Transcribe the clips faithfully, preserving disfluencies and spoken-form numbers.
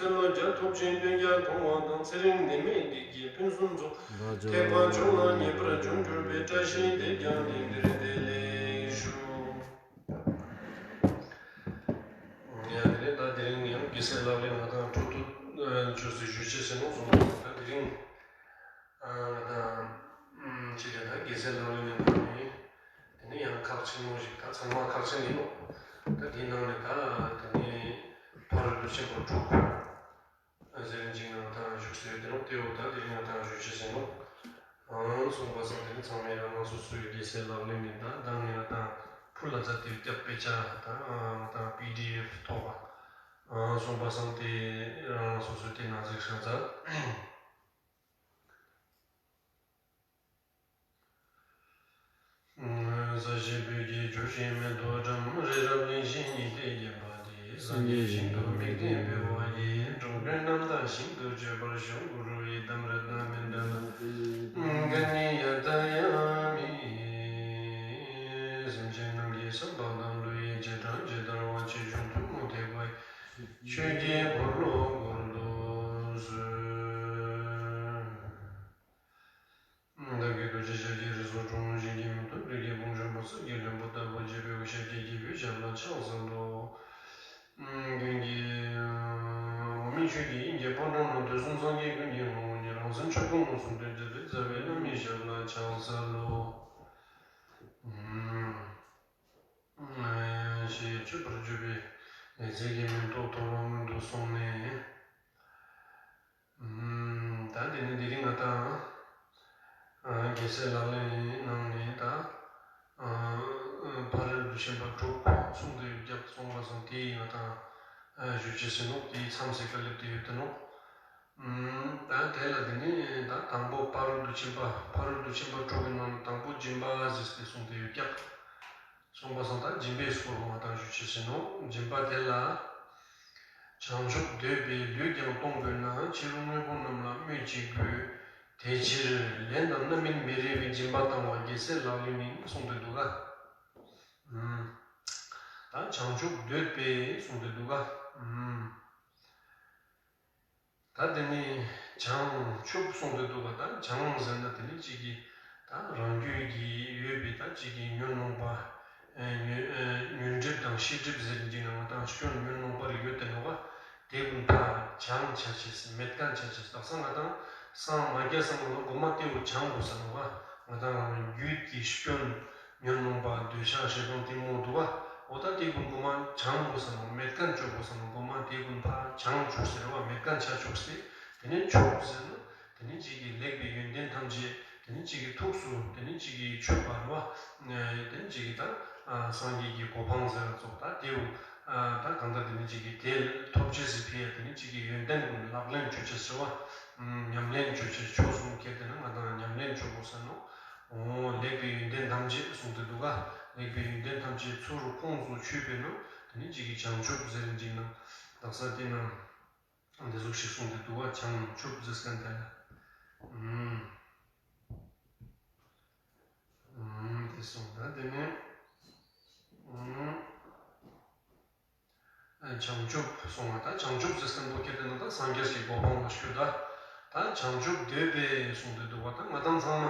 སྲིད་ལོ་བརྒྱ་ཐོབ་ཅིང་དོན་བརྒྱ་མཐོང་བ་དང་། ཚེ་རིང་ནད་མེད་བདེ་སྐྱིད་ཕུན་སུམ་ཚོགས། ཐེག་པ་མཆོག་ལ་ངེས་པར་འབྱུང་གྱུར་པའི། བཀྲ་ཤིས་དེས་ཀྱང་ལེགས་འདིར་བདེ་ལེགས་ཞུ། ཡ་དེ་ནས་ད་དེ་རིང་ཡང་རྒྱལ་སྲས་ལག་ལེན་ང་དང་འཕྲོ་མཐུད་ཅོས་ཏེ་ཞུ་ཅེས་ཟེར་ནོག་སོང་ཙང་ད་དེ་རིང་ཨ་ང་དང་ཅི་ལས་ད་རྒྱལ་སྲས་ལག་ལེན་ནི་ནང་ནས་དེ་ནས་ཡང་ཁག་ཆེན་མོ་ཞིག་ད་ཚང་མ་ཁག་ཆེན་ཡིན་ནོག་ད་དེའི་ནང་ནས་ད་དེ་ནས་ཕ་རོལ་ཏུ་ཕྱིན་པ་དྲུག་ཟེར་ཅིག་ང་དང་བཞུགས་སེ་ཡོད་དེ་ནོག་དེ་བོ་ད་དེ་རིང་ང་དང་ཞུ་ཅེས་ཟེར་ནོག་ཨང་སོང་པ་སང་དེ་ནི་ཚང་མས་རང་རང་སོ་སོའི་རྒྱལ་སྲས་ལག་ལེན་ནི་ད་ད་ནི་ང་དང་ཕུལ་ལ་མཛད་དེ་རྒྱབ་པེ་ཆ་ད་ང་དང་པི་ཌི་ཨེཕ་ཐོག་པ་ཨང་སོང་པ་སང་དེ་རང་རང་སོ་སོའི་དེ་ནང་གཟིགས་ཤག་ཙ། ས་གཞི་སྤོས་ཀྱི་ཆུ་སྤྲིན་མེ་ཏོག་བཀྲམ། རི་རབ་གླིང་བཞི་ཉི་ཟླས་བརྒྱན་པ་འདི། སངས་རྒྱས་ཞིང་དུ་དམིགས་ཏེ་འབད་བ་ཡིས། འགྲོ་ཀུན་རྣམ་དག་ཞིང་དུ་སྤྱོད་པར་ཤོག་གུ་རུ་ཡི་དམ་རཏྣ་མནྡ་ན་ག་ནི་ཡ་ཐ་ཡ་མི། སེམས་ཅན་རྣམས་ཀྱི་བསམ་པ་དང་བློ་ཡི་རྗེས་འབྲང་ཇི་ལྟར་བ་ཇི་བཞིན་ཐུན་མོང་ཐེག་པ་ཆོས་ཀྱི་འཁོར་ལོ་བསྐོར་དུ་གསོལ། བདག་གི་ཐུགས་རྗེ་ཤཱཀྱའི་རིགས་སུ་འཁྲུངས། གཞན་གྱིས་མི་ཐུབ་བདུད་ཀྱི་དཔུང་འཇོམས་པ། གསེར་གྱི་ལྷུན་པོ་ལྟ་བུ་བརྗིད་པའི་ཤཱཀྱའི་རྒྱལ་པོའི་ཞབས་ལ་ཕྱག་འཚལ་ལོ། ཀུན་གྱི་འོག་མིན་ཆོས་ཀྱི་དབྱིངས་ཀྱི་དཔལ་སྤྲུལ་ནས། དུས་གསུམ་སངས་རྒྱས་ཀུན་གྱི་ངོ་བོ་ཉིད། རང་སེམས་ཆོས་སྐུ་མངོན་སུམ་སྟོན། རྩ་བའི་བླ་མའི་ཞབས་ལ་ཕྱག་འཚལ་ལོ། ཞེས་མཆོད་པར་བརྗོད་པའི་ལེགས་མཛད་ཀྱི་མེ་ཏོག་འཐོར་བ་སྔོན་དུ་སོང་ནས། ད་དེ་ནི་དེ་རིང་ང་དང་རྒྱལ་སྲས་ལག་ལེན་ནང་ནས་ད་ཕ་རོལ་ཏུ་ཕྱིན་པ་དྲུག་གསུངས་ཏེ་ཡོད་ཀྱག་སོང་པ་སང་དེ་ང་དང་ཞུ་ཅེས་ཟེར་ནོག་དེའི་མཚམས་སུ་བཀའ་སླེབས་ཏེ་ཡོད་དེ་ནོག་ད་དེ་ལ་དེ་ནི་ད་དང་པོ་ཕ་རོལ་ཏུ་ཕྱིན་པ་ཕ་རོལ་ཏུ་ཕྱིན་པ་དྲུག་གི་ནང་ནས་དང་པོ་སྦྱིན་པ་ཟེར་ཏེ་གསུངས་ཏེ་ཡོད་ཀྱག་སོང་པ་སང་ད་སྦྱིན་པའི་སྐོར་ང་དང་ཞུ་ཅེས་ཟེར་ནོག་སྦྱིན་པ་དེ་ལ། བྱང་ཆུབ་འདོད་པས་ལུས་ཀྱང་གཏོང་དགོས་ན། ཕྱི་རོལ་དངོས་པོ་རྣམས་ལ་སྨོས་ཅི་དགོས། དེ་ཕྱིར་ལན་དང་རྣམ་སྨིན་མི་རིགས་པའི། སྦྱིན་པ་བཏང་བ་རྒྱལ་སྲས་ལག་ལེན་ཡིན་གསུངས་ཏེ་འདུག་ག་ད་བྱང་ཆུབ་འདོད་པས་གསུངས་ཏེ་འདུག་ག་ད་དེ་ནི་བྱང་ཆུབ་གསུངས་ཏེ་འདུག་པ། ད་བྱང་ཟེར་ན་དེ་ནི་གཅིག་གི་ད་རང་རྒྱུད་ཀྱི་ཡོད་པའི་ད་གཅིག་གི་ཉོན་མོངས་པ་ཉོན་ཉོན་སྒྲིབ་དང་ཤེས་སྒྲིབ་ཟེར་གྱི་ང་དང་སྐྱོན་ཉོན་མོངས་པ་རིགས་ཡོད་དེ་ནོག་པ། དེ་ཀུན་ཕར་བྱང་ཆ་ཅེས་མེད་མཁན་ཆ་ཅེས། དག་ས་ང་དང་སངས་མ་རྒྱས་སང་ལ་གོ་མ་དེ་བོ་བྱང་དགོས་ས་ནོག་པ། ང་དང་རང་རྒྱུད་ཀྱི་སྐྱོན། ཉོན་མོངས་པ་འདོད་ཆགས་ཞེ་སྡང་གཏི་མུག་འདུག་པ། འོ་ད་དེ་ཀུན་གོ་མ་བྱང་དགོས་ས་ནོག་མེད་མཁན་ཅོ་དགོས་ས་ནོག་གོ་མ་དེ་ཀུན་ཕར་བྱང་ཅུག་ཟེར་བ་མེད་མཁན་ཆ་ཅུག་ཟེར། དེ་ནས་ཆུབ་ཟེར་ན་དེ་ནས་གཅིག་གི་ལེགས་པའི་ཡོན་ཏན་ཐམས་ཅད་དེ་ནས་གཅིག་གི་ཐུགས་སུ་དེ་ནས་གཅིག་གི་ཆུད་པ་རེད་བ། དེ་ནས་གཅིག་གི་ད་སངས་རྒྱས་ཀྱི་གོ་འཕང་ཟེར་བ་ཙོགས་ད་དེ་བོ་ད་གང་ལྟར་དེ་ནས་གཅིག་གི་དེ་ཐོབ་ཅེས་སི་ཕི་ཡ་དེ་ནས་གཅིག་གི་ཡོན་ཏན་ཀུན་ལག་ལེན་ཅོ་ཅེས་ཟེར་བ། ཉམས་ལེན་ཅོ་ཅེས་ཆོས་གསུམ་ཁྱེར་ཏེ་ན་ང་དང་ཉམས་ལེན་ཅོ་དགོས་ས་ནོག་འོ་ལེགས་པའི་ཡོན་ཏན་ཐམས་ཅད་གསུངས་ཏེ་འདུག་ག་ལེགས་པའི་ཡོན་ཏན་ཐམས་ཅད་ཚུར་ཁོངས་སུ་ཆུད་པས་ན་དེ་ནི་གཅིག་གི་བྱང་ཆུབ་ཟེར་གྱི་ན། དག་ས་དེ་ན་འདི་ཟུག་ཞིག་གསུངས་ཏེ་འདུག་ག་བྱང་ཆུབ་ཟེར་མཁན་དེ་ལ། ཨུམ། ཨུམ། དེ་གསུངས་ད་དེ་ནས། ཨུམ། བྱང་ཆུབ་གསུངས་པ་ད་བྱང་ཆུབ་ཟེར་སེམས་པོ་ཁྱེར་ཏེ་ན་ད་སངས་རྒྱས་ཀྱི་གོ་འཕང་ལ་སྐྱོད་ད། ད་བྱང་ཆུབ་འདོད་པས་གསུངས་ཏེ་འདུག་པ་ད་ང་དང་ཚང་མ་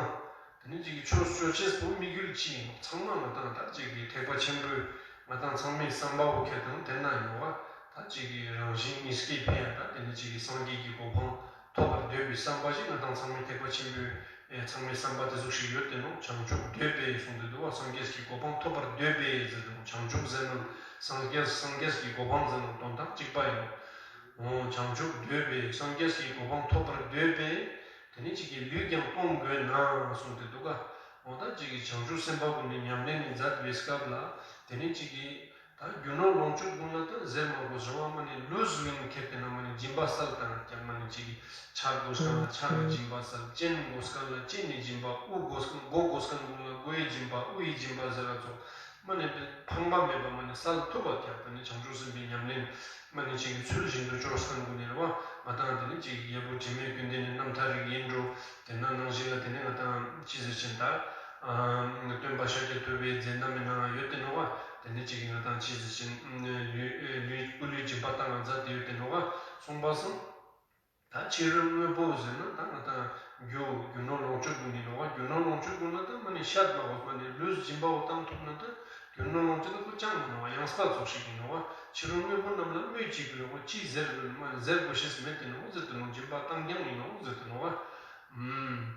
དེ་ནི་གཅིག་གི་ཆོས་ཅོ་ཅེས་པོ་དམིགས་ཡུལ་ཅི་ཡིན་ནོག་ཚང་མ་ང་དང་ད་གཅིག་གི་ཐེག་པ་ཆེན་པོའི་ང་དང་ཚང་མའི་བསམ་པ་བོ་ཁྱེར་ཏེ་ན་དེ་ན་ཡིན་ནོག་པ། ད་གཅིག་གི་རང་བཞིན་གཉིས་ཀའི་ཕི་ཡ་ད་དེ་ནི་གཅིག་གི་སངས་རྒྱས་ཀྱི་གོ་འཕང་ཐོབ་པར་འདོད་པའི་བསམ་པ་ཞིག་ང་དང་ཚང་མའི་ཐེག་པ་ཆེན་པོའི་ཚང་མའི་བསམ་པ་དེ་ཟུག་ཞིག་ཡོད་དེ་ནོག་བྱང་ཆུབ་འདོད་པས་གསུངས་ཏེ་འདུག་པ། སངས་རྒྱས་ཀྱི་གོ་འཕང་ཐོབ་པར་འདོད་པས་ཟེར་དུ་བྱང་ཆུབ་ཟེར་ན་སངས་རྒྱས་སངས་རྒྱས་ཀྱི་གོ་འཕང་ཟེར་ན་དོན་དག་གཅིག་པ་ཡིན་ནོག་འོ་བྱང་ཆུབ་འདོད་པས་སངས་རྒྱས་ཀྱི་གོ་འཕང་ཐོབ་པར་འདོད་པས་དེ་ནི་གཅིག་གི་ལུས་ཀྱང་གཏོང་དགོས་ན་གསུངས་ཏེ་འདུག་ག་འོ་ད་གཅིག་གི་བྱང་ཆུབ་སེམས་དཔའ་ཀུན་ནི་ཉམས་ལེན་ནི་མཛད་པའི་སྐབས་ལ་དེ་ནི་གཅིག་གི་ད་རྒྱུ་ནོར་ལོངས་སྤྱོད་ཀུན་ལ་ད་ཟེར་མ་དགོས་ཟེར་བ་མ་ནི་ལུས་ལུས་ཁྱེར་ཏེ་ན་མ་ནི་སྦྱིན་པ་སལ་ད་ཀྱང་མ་ནི་གཅིག་གི་ཕྱག་དགོས་མཁན་ལ་ཕྱག་གི་སྦྱིན་པ་སལ། སྤྱན་དགོས་མཁན་ལ་སྤྱན་ནི་སྦྱིན་པ། དབུ་དགོས་མཁན་མགོ་དགོས་མཁན་ཀུན་ལ་མགོའི་སྦྱིན་པ་དབུའི་སྦྱིན་པ་ཟེར་ར་ཙོགས་མ་ནི་ཕངས་པ་མེད་པ་མ་ནི་སལ་ཐུབ་པ་ཀྱང་ད་ནི་བྱང་ཆུབ་སེམས་དཔའི་ཉམས་ལེན་མ་ནི་གཅིག་གི་ཚུལ་བཞིན་དུ་ཅོ་མཁན་ཀུན་ནི་རེད་བ། ང་དང་དེ་ནི་གཅིག་གི་རྒྱལ་པོ་དྲི་མེད་ཀུན་ལྡན་ནི་རྣམ་ཐར་རིགས་ཡིན་འགྲོ། དེ་ན་ནང་བཞིན་ལ་དེ་ནི་ང་དང་ཅི་ཟེར་ཅིན་ད་སྟོན་པ་ཤཱཀྱ་ཐུབ་པའི་མཛད་རྣམ་མི་ནང་ཡོད་དེ་ནོག་པ། དེ་ནི་གཅིག་གི་ང་དང་ཅི་ཟེར་ཅིན་ལུས་ལུས་སྐུ་ལུས་སྦྱིན་པ་བཏང་ང་མཛད་དེ་ཡོད་དེ་ནོག་པ། གསུངས་པ་སང་། ད་ཕྱི་རོལ་དངོས་པོ་ཟེར་ན་ད་ང་ཏང་རྒྱུ་རྒྱུ་ནོར་ལོངས་སྤྱོད་ཀུན་ཨིན་ནོག་པ། རྒྱུ་ནོར་ལོངས་སྤྱོད་ཀུན་ལ་ད་མ་ནེ་ཤད་མ་དགོས་མ་ནེ་ལུས་སྦྱིན་པ་བོ་བཏང་ཐུབ་ན་ད་རྒྱུ་ནོར་ལོངས་སྤྱོད་ད་ཁོ་ཅང་མིན་ནོག་པ། ཡང་སྤ་ཙོགས་ཤིག་ཨིན་ནོག་པ། ཕྱི་རོལ་དངོས་པོ་རྣམས་ལ་སྨོས་ཅི་དགོས་ནོག་པ། ཅི་ཟེར་དགོས་མ་ཟེར་དགོས་ཤེས་མེད་དེ་ནོག་ཟེར་ཏེ་ནོག་སྦྱིན་པ་བཏང་རྐྱང་ཨིན་ནོག་ཟེར་ཏེ་ནོག་པ། ཨུམ།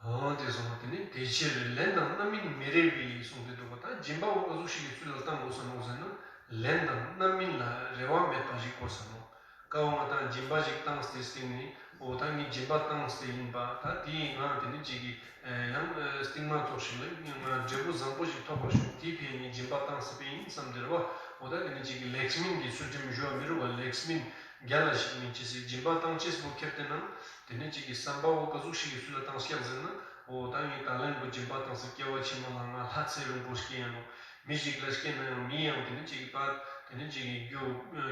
འོ་དེ་སོང་བ་དེ་ནི་དེ་ཕྱིར་ལན་དང་རྣམ་སྨིན་མི་རེ་བའི་གསུངས་ཏེ་འདུག་པ། ད་སྦྱིན་པ་བོ་ག་ཟུག་ཤིག་གི་ཚུལ་ལ་བཏང་དགོས་ས་ནོག་ཟེར་ན་ལན་དང་རྣམ་སྨིན་ལ་རེ་བ་མེད་པ་ཞིག་དགོས་ས་ནོག་ཀ་བོ་ང་ཏང་སྦྱིན་པ་ཞིག་བཏང་སྟེ་སྟིང་ནེ་འོ་ད་ངས་སྦྱིན་པ་བཏང་སྟེ་ཨིན་པ། ད་དེའི་ངང་དེ་ནི་ཅིག་གི་ཡང་སྟིང་མ་ཙོགས་ཤིག་ལ་ང་འབྲས་བུ་བཟང་པོ་ཞིག་ཐོབ་པར་ཤོག་དེའི་ཕན་ངས་སྦྱིན་པ་བཏང་སྟེ་ཨིན་བསམ་དེ་རེད་པ། འོ་ད་དེ་ནི་ཅིག་གི་ལེགས་སྨིན་གྱི་ཚུལ་ཁྲིམས་ཞུ་བ་མི་རུང་བ། ལེགས་སྨིན་རྒྱལ་ལ་ཞིག་སྨིན་ཅེས་སི་སྦྱིན་པ་བཏང་ཅེས་པོ་ཁྱེར་ཏེ་ན་དེ་ནི་ཅིག་གི་བསམ་པ་བོ་ག་ཟུག་ཤིག་གི་ཚུལ་ལ་བཏང་སྐྱག་ཟེར་ན། འོ་ད་ངས་ད་ལན་པོ་སྦྱིན་པ་བཏང་སྟེ་སྐྱེ་བ་ཕྱི་མ་ལ་ང་ལྷ་ཚེ་རིང་པོ་སྐྱེ་ཡ་ནོག་མི་ཞིག་ལ་སྐྱེས་ན་ཡང་མི་ཡང་དེ་ནི་ཅིག་གི་ད་དེ་ནི་ཅིག་གི་རྒྱུ་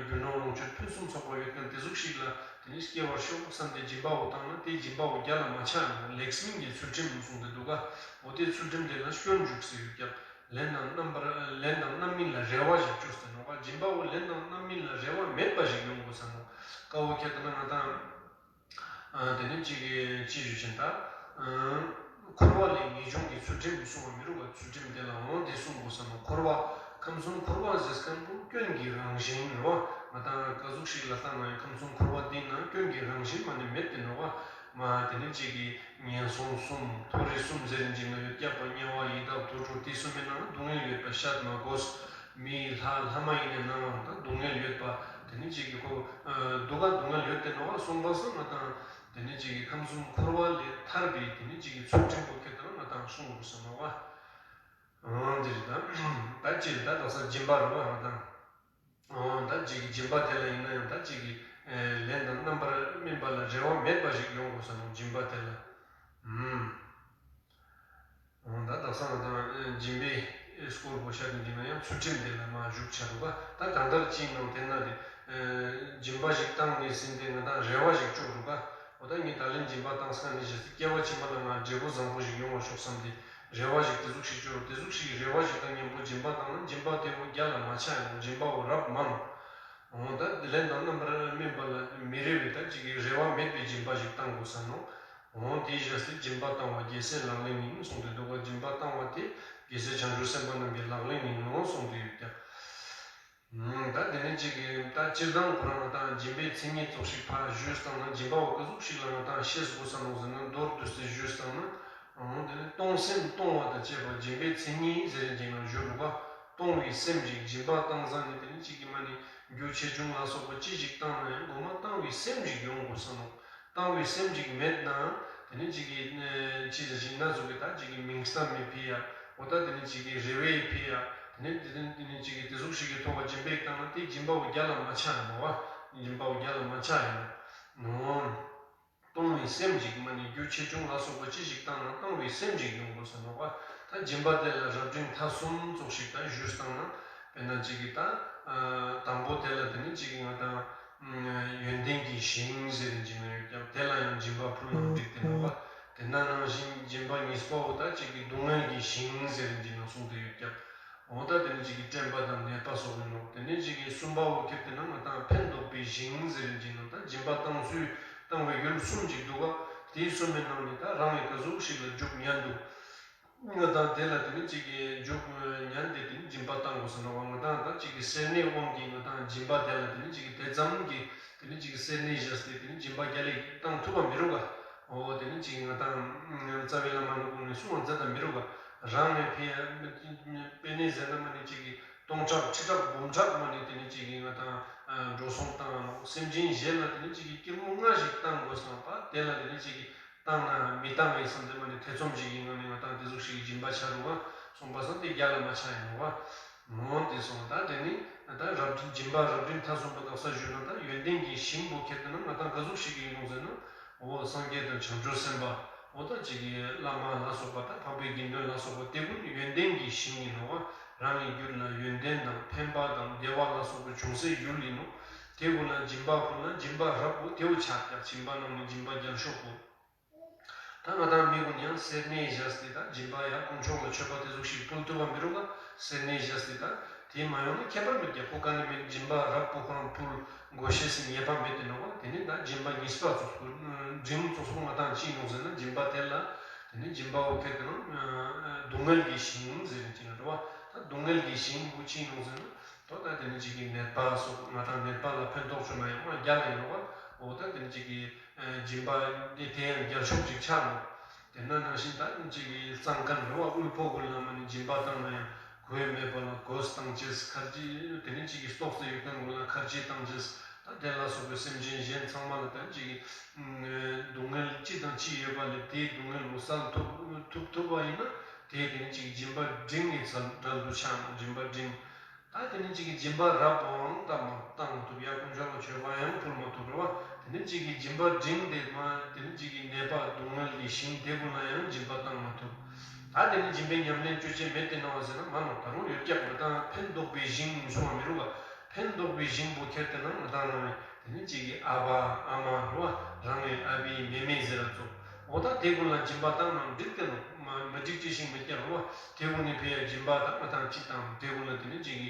རྒྱུ་ནོར་ལོངས་སྤྱོད་ཕུན་སུམ་ཚོགས་པ་ཡོད་མཁན་དེ་ཟུག་ཤིག་ལ་དེ་ནི་སྐྱེ་བར་ཤོག་བསམ་སྟེ་སྦྱིན་པ་བོ་བཏང་ན་དེ་སྦྱིན་པ་བོ་རྒྱལ་ལ་མ་ཆགས་ཡ་ནོག་ལེགས་སྨིན་གྱི་ཚུལ་ཁྲིམས་གསུངས་ཏེ་འདུག་ག་འོ་དེ་ཚུལ་ཁྲིམས་དེ་ལ་སྐྱོན་འཇུག་ཟེར་ཡོད་ཀྱག་ལན་དང་རྣམ་པར་ལན་དང་རྣམ་སྨིན་ལ་རེ་བ་ཞིག་བཅོས་ཏེ་ནོག་པ། སྦྱིན་པ་བོ་ལན་དང་རྣམ་སྨིན་ལ་རེ་བ་མེད་པ་ཞིག་ཡོང་དགོས་ས་ནོག་ཀ་བོ་ཁྱེར་ཏེ་ན་ང་ཏང་ཨ་དེ་ནི་ཅིག་གི་ཅི་ཞུ་ཆེན་ད་ཨ་འཁོར་བ་ལས་ངེས་འབྱུང་གི་ཚུལ་ཁྲིམས་གསུང་བ་མི་རུང་བ། ཚུལ་ཁྲིམས་དེ་ལ་འོང་དེ་གསུང་དགོས་ས་ནོག་འཁོར་བ་ཁམས་གསུམ་འཁོར་བ་ཟེར་མཁན་པོ་སྐྱོན་གྱི་རང་བཞིན་རེད་པ། ང་ཏང་ག་ཟུག་ཤིག་ལ་བཏང་ན་ཡང་ཁམས་གསུམ་འཁོར་བ་འདི་ན་སྐྱོན་གྱི་རང་བཞིན་མ་ནེ་མེད་དེ་ནོག་པ། མ་དེ་ནི་ཅིག་གི་ངན་སོང་གསུམ་མཐོ་རིས་གསུམ་ཟེར་རིན་ཅིག་ན་ཡོད་ཀྱག་པ། དམྱལ་བ་ཡི་དྭགས་དུད་འགྲོ་དེ་གསུམ་མི་ནང་སྡུག་བསྔལ་ཡོད་པ་བཤད་མ་དགོས། མི་ལྷ་ལྷ་མ་ཡིན་ནའང་ད་སྡུག་བསྔལ་ཡོད་པ། དེ་ནི་ཅིག་གི་ཁོ་སྡུག་ག་སྡུག་བསྔལ་ཡོད་དེ་ནོག་པ། གསུངས་པ་སང་ང་ཏང་དེ་ནི་ཅིག་གི་ཁམས་གསུམ་འཁོར་བ་ལས་ཐར་པའི་དེ་ནི་ཅིག་གི་ཚུལ་ཁྲིམས་པོ་ཁྱེར་ཏེ་ན་ང་ཏང་གསུང་དགོས་ས་ནོག་པ། འོ་འདིར་ད་ད་ཅི་ད་དག་ས་སྦྱིན་པ་རེད་པ། ང་ཏང་འོ་ད་ཅིག་གི་སྦྱིན་པ་དེ་ལ་ཡིན་ན་ཡང་ད་ཅིག་གི་ལན་དང་རྣམ་པར་སྨིན་པ་ལ་རེ་བ་མེད་པ་ཞིག་ཡོང་དགོས་ས་ནོག་སྦྱིན་པ་དེ་ལ། ཨུམ། འོ་ད་དག་ས་ང་ཏང་སྦྱིན་པའི་སྐོར་པོ་བཤད་དེ་འདི་ན་ཡང་ཚུལ་ཁྲིམས་དེ་ལ་མ་བཞུགས་ཆ་རུག་ག་ད་གང་ལྟར་ཅི་ནང་དེ་ན་དེ་སྦྱིན་པ་ཞིག་བཏང་ནས་ཟིན་ཏེ་ང་ཏང་རེ་བ་ཞིག་བཅོ་རུག་ག་འོ་ད་ངས་ད་ལན་སྦྱིན་པ་བཏང་ས་ནས་བྱས་ཏེ་སྐྱེ་བ་ཕྱི་མ་ལ་ང་འབྲས་བུ་བཟང་པོ་ཞིག་ཡོང་བར་ཤོག་བསམ་སྟེ་རེ་བ་ཞིག་དེ་ཟུག་ཞིག་བཅོ་རུག་དེ་ཟུག་ཞིག་གི་རེ་བ་ཞིག་དང་མཉམ་པོ་སྦྱིན་པ་བཏང་ན་སྦྱིན་པ་དེ་བོ་རྒྱལ་ལ་མ་ཆགས་ཡ་ནོག་སྦྱིན་པ་བོ་རབ་མང་། འོ་ད་ལན་དང་རྣམ་པར་སྨིན་པ་ལ་མི་རེ་བའི་ད་ཅིག་གི་རེ་བ་མེད་པའི་སྦྱིན་པ་ཞིག་བཏང་དགོས་ས་ནོག་འོ་དེའི་ཞག་སྟེ་སྦྱིན་པ་བཏང་བ་རྒྱལ་སྲས་ལག་ལེན་ཡིན་གསུངས་ཏེ་འདུག་ག་སྦྱིན་པ་བཏང་བ་དེ་རྒྱལ་སྲས་བྱང་ཆུབ་སེམས་དཔའ་རྣམས་ཀྱི་ལག་ལེན་ཡིན་ནོ་གསུངས་ཏེ་ཡོད་ཀྱག་ད་དེ་ནས་ཅིག་གི་ད་སྤྱིར་བཏང་ཁོ་རང་ང་ཏང་སྦྱིན་པའི་མཚན་ཉིད་ཙོགས་ཤིག་ཕར་ཞུས་བཏང་ན་སྦྱིན་པ་བོ་ག་ཟུག་ཞིག་ལ་ང་ཏང་ཤེས་དགོས་ས་ནོག་ཟེར་ན་མདོར་བསྡུས་ཏེ་ཞུས་བཏང་ན། འོ་དེ་ནས་གཏོང་སེམས་གཏོང་བ་དང་བཅས་པ་སྦྱིན་པའི་མཚན་ཉིད་ཟེར་རིན་ཅིག་ན་ཞུ་རུག་ག་གཏོང་བའི་སེམས་ཤིག་སྦྱིན་པ་བཏང་ཙ་ན་དེ་ནི་ཅིག་གི་མ་ནི་རྒྱུ་ཆེ་ཆུང་ལ་སོགས་པ་ཅི་ཞིག་བཏང་ན་ཡང་མགོ་མ་བཏང་བའི་སེམས་ཤིག་ཡོང་དགོས་ས་ནོག་བཏང་བའི་སེམས་ཤིག་མེད་ན་དེ་ནི་ཅིག་གི་ཅི་ཟེར་ཞིག་ན་ཟུག་གི་ད་ཅིག་གི་མིང་གཏམ་མི་ཕི་ཡ། འོ་ད་དེ་ནི་ཅིག་གི་རེ་བའི་ཕི་ཡ། དེ་ནི་དེ་ནི་དེ་ནི་ཅིག་གི་དེ་ཟུག་ཞིག་གི་ཐོག་ག་སྦྱིན་པ་བཏང་ན་དེ་སྦྱིན་པ་བོ་རྒྱལ་ལ་མ་ཆགས་ཡ་ནོག་བ། སྦྱིན་པ་བོ་རྒྱལ་ལ་མ་ཆགས་ཡ་ནོག་གཏོང་བའི་སེམས་ཤིག་མ་ནི་རྒྱུ་ཆེ་ཆུང་ལ་སོགས་པ་ཅི་ཞིག་བཏང་ན་བཏང་བའི་སེམས་ཤིག་ཡོང་དགོས་ས་ནོག་པ། ད་སྦྱིན་པ་དེ་ལ་རབ་འབྲིང་ཐ་གསུམ་ཙོགས་ཤིག་ད་ཞུས་བཏང་ན། དཔེར་ན་ཅིག་གི་ད་དང་པོ་དེ་ལ་དེ་ནི་ཅིག་གི་ང་ཏང་ཡོན་ཏན་གྱི་ཞིང་ཟེར་རིན་ཅིག་ན་ཡོད་ཀྱག་དེ་ལ་ཡང་སྦྱིན་པ་ཕུལ་ན་འགྲིག་དེ་ནོག་པ། དེ་ན་ནང་བཞིན་སྦྱིན་པ་གཉིས་པ་བོ་ད་ཅིག་གི་སྡུག་བསྔལ་གྱི་ཞིང་ཟེར་རིན་ཅིག་ན་གསུངས་ཏེ་ཡོད་ཀྱག་འོ་ད་དེ་ནི་ཅིག་གི་དྲན་པ་དང་ནད་པ་སོགས་ཡིན་ནོག་དེ་ནི་ཅིག་གི་གསུམ་པ་བོ་ཁྱེར་ཏེ་ན་ང་ཏང་ཕན་འདོགས་པའི་ཞིང་ཟེར་རིན་ཅིག་ན་ད་སྦྱིན་པ་བཏང་ཚུལ་བཏང་བའི་ཡུལ་གསུམ་ཅིག་འདུག་ག་དེའི་གསུམ་མི་ནང་ནས་ད་རང་གི་ག་ཟུག་ཞིག་ལ་འཇུག་ཉན་འདུག་ང་ཏང་དེ་ལ་དེ་ནི་ཅིག་གི་འཇུག་ཉན་ཏེ་དེ་ནི་སྦྱིན་པ་བཏང་དགོས་ས་ནོག་པ། ང་ཏང་ད་ཅིག་གི་སེར་སྣའི་དབང་གིས་ང་ཏང་སྦྱིན་པ་དེ་ལ་དེ་ནི་ཅིག་གི་དེ་ཙམ་གྱི་དེ་ནི་ཅིག་གི་སེར་སྣ་བཞག་སྟེ་དེ་ནི་སྦྱིན་པ་རྒྱལ་ལ་བཏང་ཐུབ་པ་མི་རུག་ག་འོ་དེ་ནི་ཅིག་གི་ང་ཏང་རྩ་བའི་བླ་མ་ནི་ཁོང་ནི་གསུང་བ་མཛད་དང་མི་རུག་ག་རང་ངི་ཕི་ཡ་དཔེ་ནི་ཟེར་ན་མ་ནི་ཅིག་གི་སྟོང་ཕྲག་ཁྲི་ཕྲག་འབུམ་ཕྲག་མ་ནི་དེ་ནི་ཅིག་གི་ང་ཏང་འགྲོ་སོང་བཏང་ནོག་སེམས་ཅན་གཞན་ལ་དེ་ནི་ཅིག་གི་སྐྱིལ་མོ་ལྔ་ཞིག་བཏང་དགོས་སམ་པ་དེ་ལ་དེ་ནི་ཅིག་གི་བཏང་ན་མི་བཏང་ངེས་བསམ་དེ་མ་ནི་ཐེ་ཚོམ་ཞིག་གི་ངང་ནས་ང་ཏང་དེ་ཟུག་ཞིག་གི་སྦྱིན་པ་ཆ་རུག་ག་སོང་པ་སང་དེ་རྒྱལ་ལ་མ་ཆགས་ཡིན་ནོག་པ། འོ་དེ་སོང་ད་དེ་ནི་ད་རབ་འབྲིང་སྦྱིན་པ་རབ་འབྲིང་ཐ་གསུམ་པོ་དག་ས་ཞུས་ན་ད་ཡོན་ཏན་གྱི་ཞིང་པོ་ཁྱེར་ཏེ་ན་ང་ཏང་ག་ཟུག་ཞིག་གི་ཡིན་ནོག་ཟེར་ན། འོ་སངས་རྒྱས་དང་བྱང་ཆུབ་སེམས་དཔའ། འོ་ད་ཅིག་གི་བླ་མ་ལ་སོགས་པ་ད་འཕགས་པའི་དགེ་འདུན་ལ་སོགས་པ་དེ་ཀུན་ཡོན་ཏན་གྱི་ཞིང་ཡིན་ནོག་པ། རང་གི་རྒྱུད་ལ་ཡོན་ཏན་དང་ཕན་པ་དང་བདེ་བ་ལ་སོགས་པ་འབྱུང་སའི་ཡུལ་ཡིན་ནོག་དེ་ཀུན་ལ་སྦྱིན་པ་ཕུལ་ན་སྦྱིན་པ་རབ་པོ་དེ་བོ་ཆགས་ཀྱག་སྦྱིན་པ་རྣམས་ནི་སྦྱིན་པ་རྒྱལ་ཤོས་པོ། ད་ང་ཏང་མི་ཀུན་ཡང་སེར་སྣ་བཞག་སྟེ་ད་སྦྱིན་པ་ཡང་དཀོན་མཆོག་ལ་མཆོད་པ་དེ་ཟུག་ཞིག་ཕུལ་ཐུབ་པ་མི་རུག་ག་སེར་སྣ་བཞག་སྟེ་ད་ དེ་མ་ཡོང་ན་ཁྱད་པར་མེད་ཀྱག་ཁོ་ག་ནས་མེད་སྦྱིན་པ་རབ་པོ་ཁོ་རང་ཕུལ་དགོས་ཤེས་སི་ངེས་པ་མེད་དེ་ནོག་པ། དེ་ནས་ད་སྦྱིན་པ་གཉིས་པ་ཙོགས་སུ་འབྲིང་ཙོགས་སུ་ང་དང་ཅི་ནོག་ཟེར་ན་སྦྱིན་པ་དེ་ལ་དེ་ནས་སྦྱིན་པ་བོ་ཁྱེར་ཏེ་ན་སྡུག་བསྔལ་གྱི་ཞིང་ཟེར་ནས་ཅི་ནོག་རེད་པ། ད་སྡུག་བསྔལ་གྱི་ཞིང་བོ་ཅི་ནོག་ཟེར་ན་དོ་ད་དེ་ནས་ཅིག་གི་ནད་པ་སོགས་ང་དང་ནད་པ་ལ་ཕན་ཐོགས་བྱུང་ན་ཡང་རྒྱལ་ལ་ཡིན་ནོག་པ། འོ་ད་དེ་ནས་ཅིག་གི་སྦྱིན་པ་དེ་དེ་ཡང་རྒྱལ་ཤོས་ཅིག་ཆགས་ནོག་དེ་ན་ནང་བཞིན་ད་ཅིག་གི་གཙང་ཁང་རེད་པ། དབུལ་ཕོངས་ཀུན་ལ་མ་ནི་སྦྱིན་པ་བཏང་ན་ཡང་གོས་མེད་པ་ལ་གོས་བཏང་ཅེས། ཁར་ཇི་དེ་ནི་ཅིག་གི་ལྟོགས་ཏེ་ཡོད་མཁན་ཀུན་ལ་ཁར་ཇི་བཏང་ཅེས། ད་དེ་ལ་སོགས་པའི་སེམས་ཅན་གཞན་ཚང་མ་ལ་ད་ཅིག་གི་སྡུག་བསྔལ་ཅི་དང་ཅི་ཡོད་པ་ལས་དེའི་སྡུག་བསྔལ་བོ་སེལ་ཐུབ་ཐུབ་ཐུབ་པ་ཡིན་ན་དེ་དེ་ནི་ཅིག་གི་སྦྱིན་པ་འབྲིང་གི་ཚད་འགྲན་དུ་ཆགས་ནོག་སྦྱིན་པ་འབྲིང་། ད་དེ་ནི་ཅིག་གི་སྦྱིན་པ་རབ་པོའང་བཏང་མ་བཏང་མ་ཐུབ། ཡ་དཀོན་མཆོག་ལ་མཆོད་པ་ཡང་ཕུལ་མ་ཐུབ་རེད་པ། དེ་ནི་ཅིག་གི་སྦྱིན་པ་འབྲིང་དེ་མ་དེ་ནི་ཅིག་གི་ནད་པ་སྡུག་བསྔལ་གྱི་ཞིང་དེ་ཀུན་ལ་ཡང་སྦྱིན་པ་བཏང་མ་ཐུབ། ད་དེ་ནི་སྦྱིན་པའི་ཉམས་ལེན་ཅོ་ཅེས་མེད་དེ་ནོག་ཟེར་ན་མ་ནོག་ད་རུང་ཡོད་ཀྱག་ང་དང་ཕན་འདོགས་པའི་ཞིང་གསུང་བ་མི་རུང་བ། ཕན་འདོགས་པའི་ཞིང་པོ་ཁྱེར་ཏེ་ན་ང་དང་རང་རེ་དེ་ནི་ཅིག་གི་ཨ་ཕ་ཨ་མ་རེད་པ། རང་རེ་ཨ་ཕའི་མེ་མེ་ཟེར་ར་ཙོགས། འོ་ད་དེ་ཀུན་ལ་སྦྱིན་པ་བཏང་ན་འགྲིག་དེ་ནོག་མ་མ་འགྲིག་ཅེས་ཤིག་མེད་ཀྱག་རེད་པ། དེ་ཀུན་ནི་ཕན་ཡ་སྦྱིན་པ་དང་ང་དང་ཅི་དང་དེ་ཀུན་ལ་དེ་ནི་ཅིག་གི་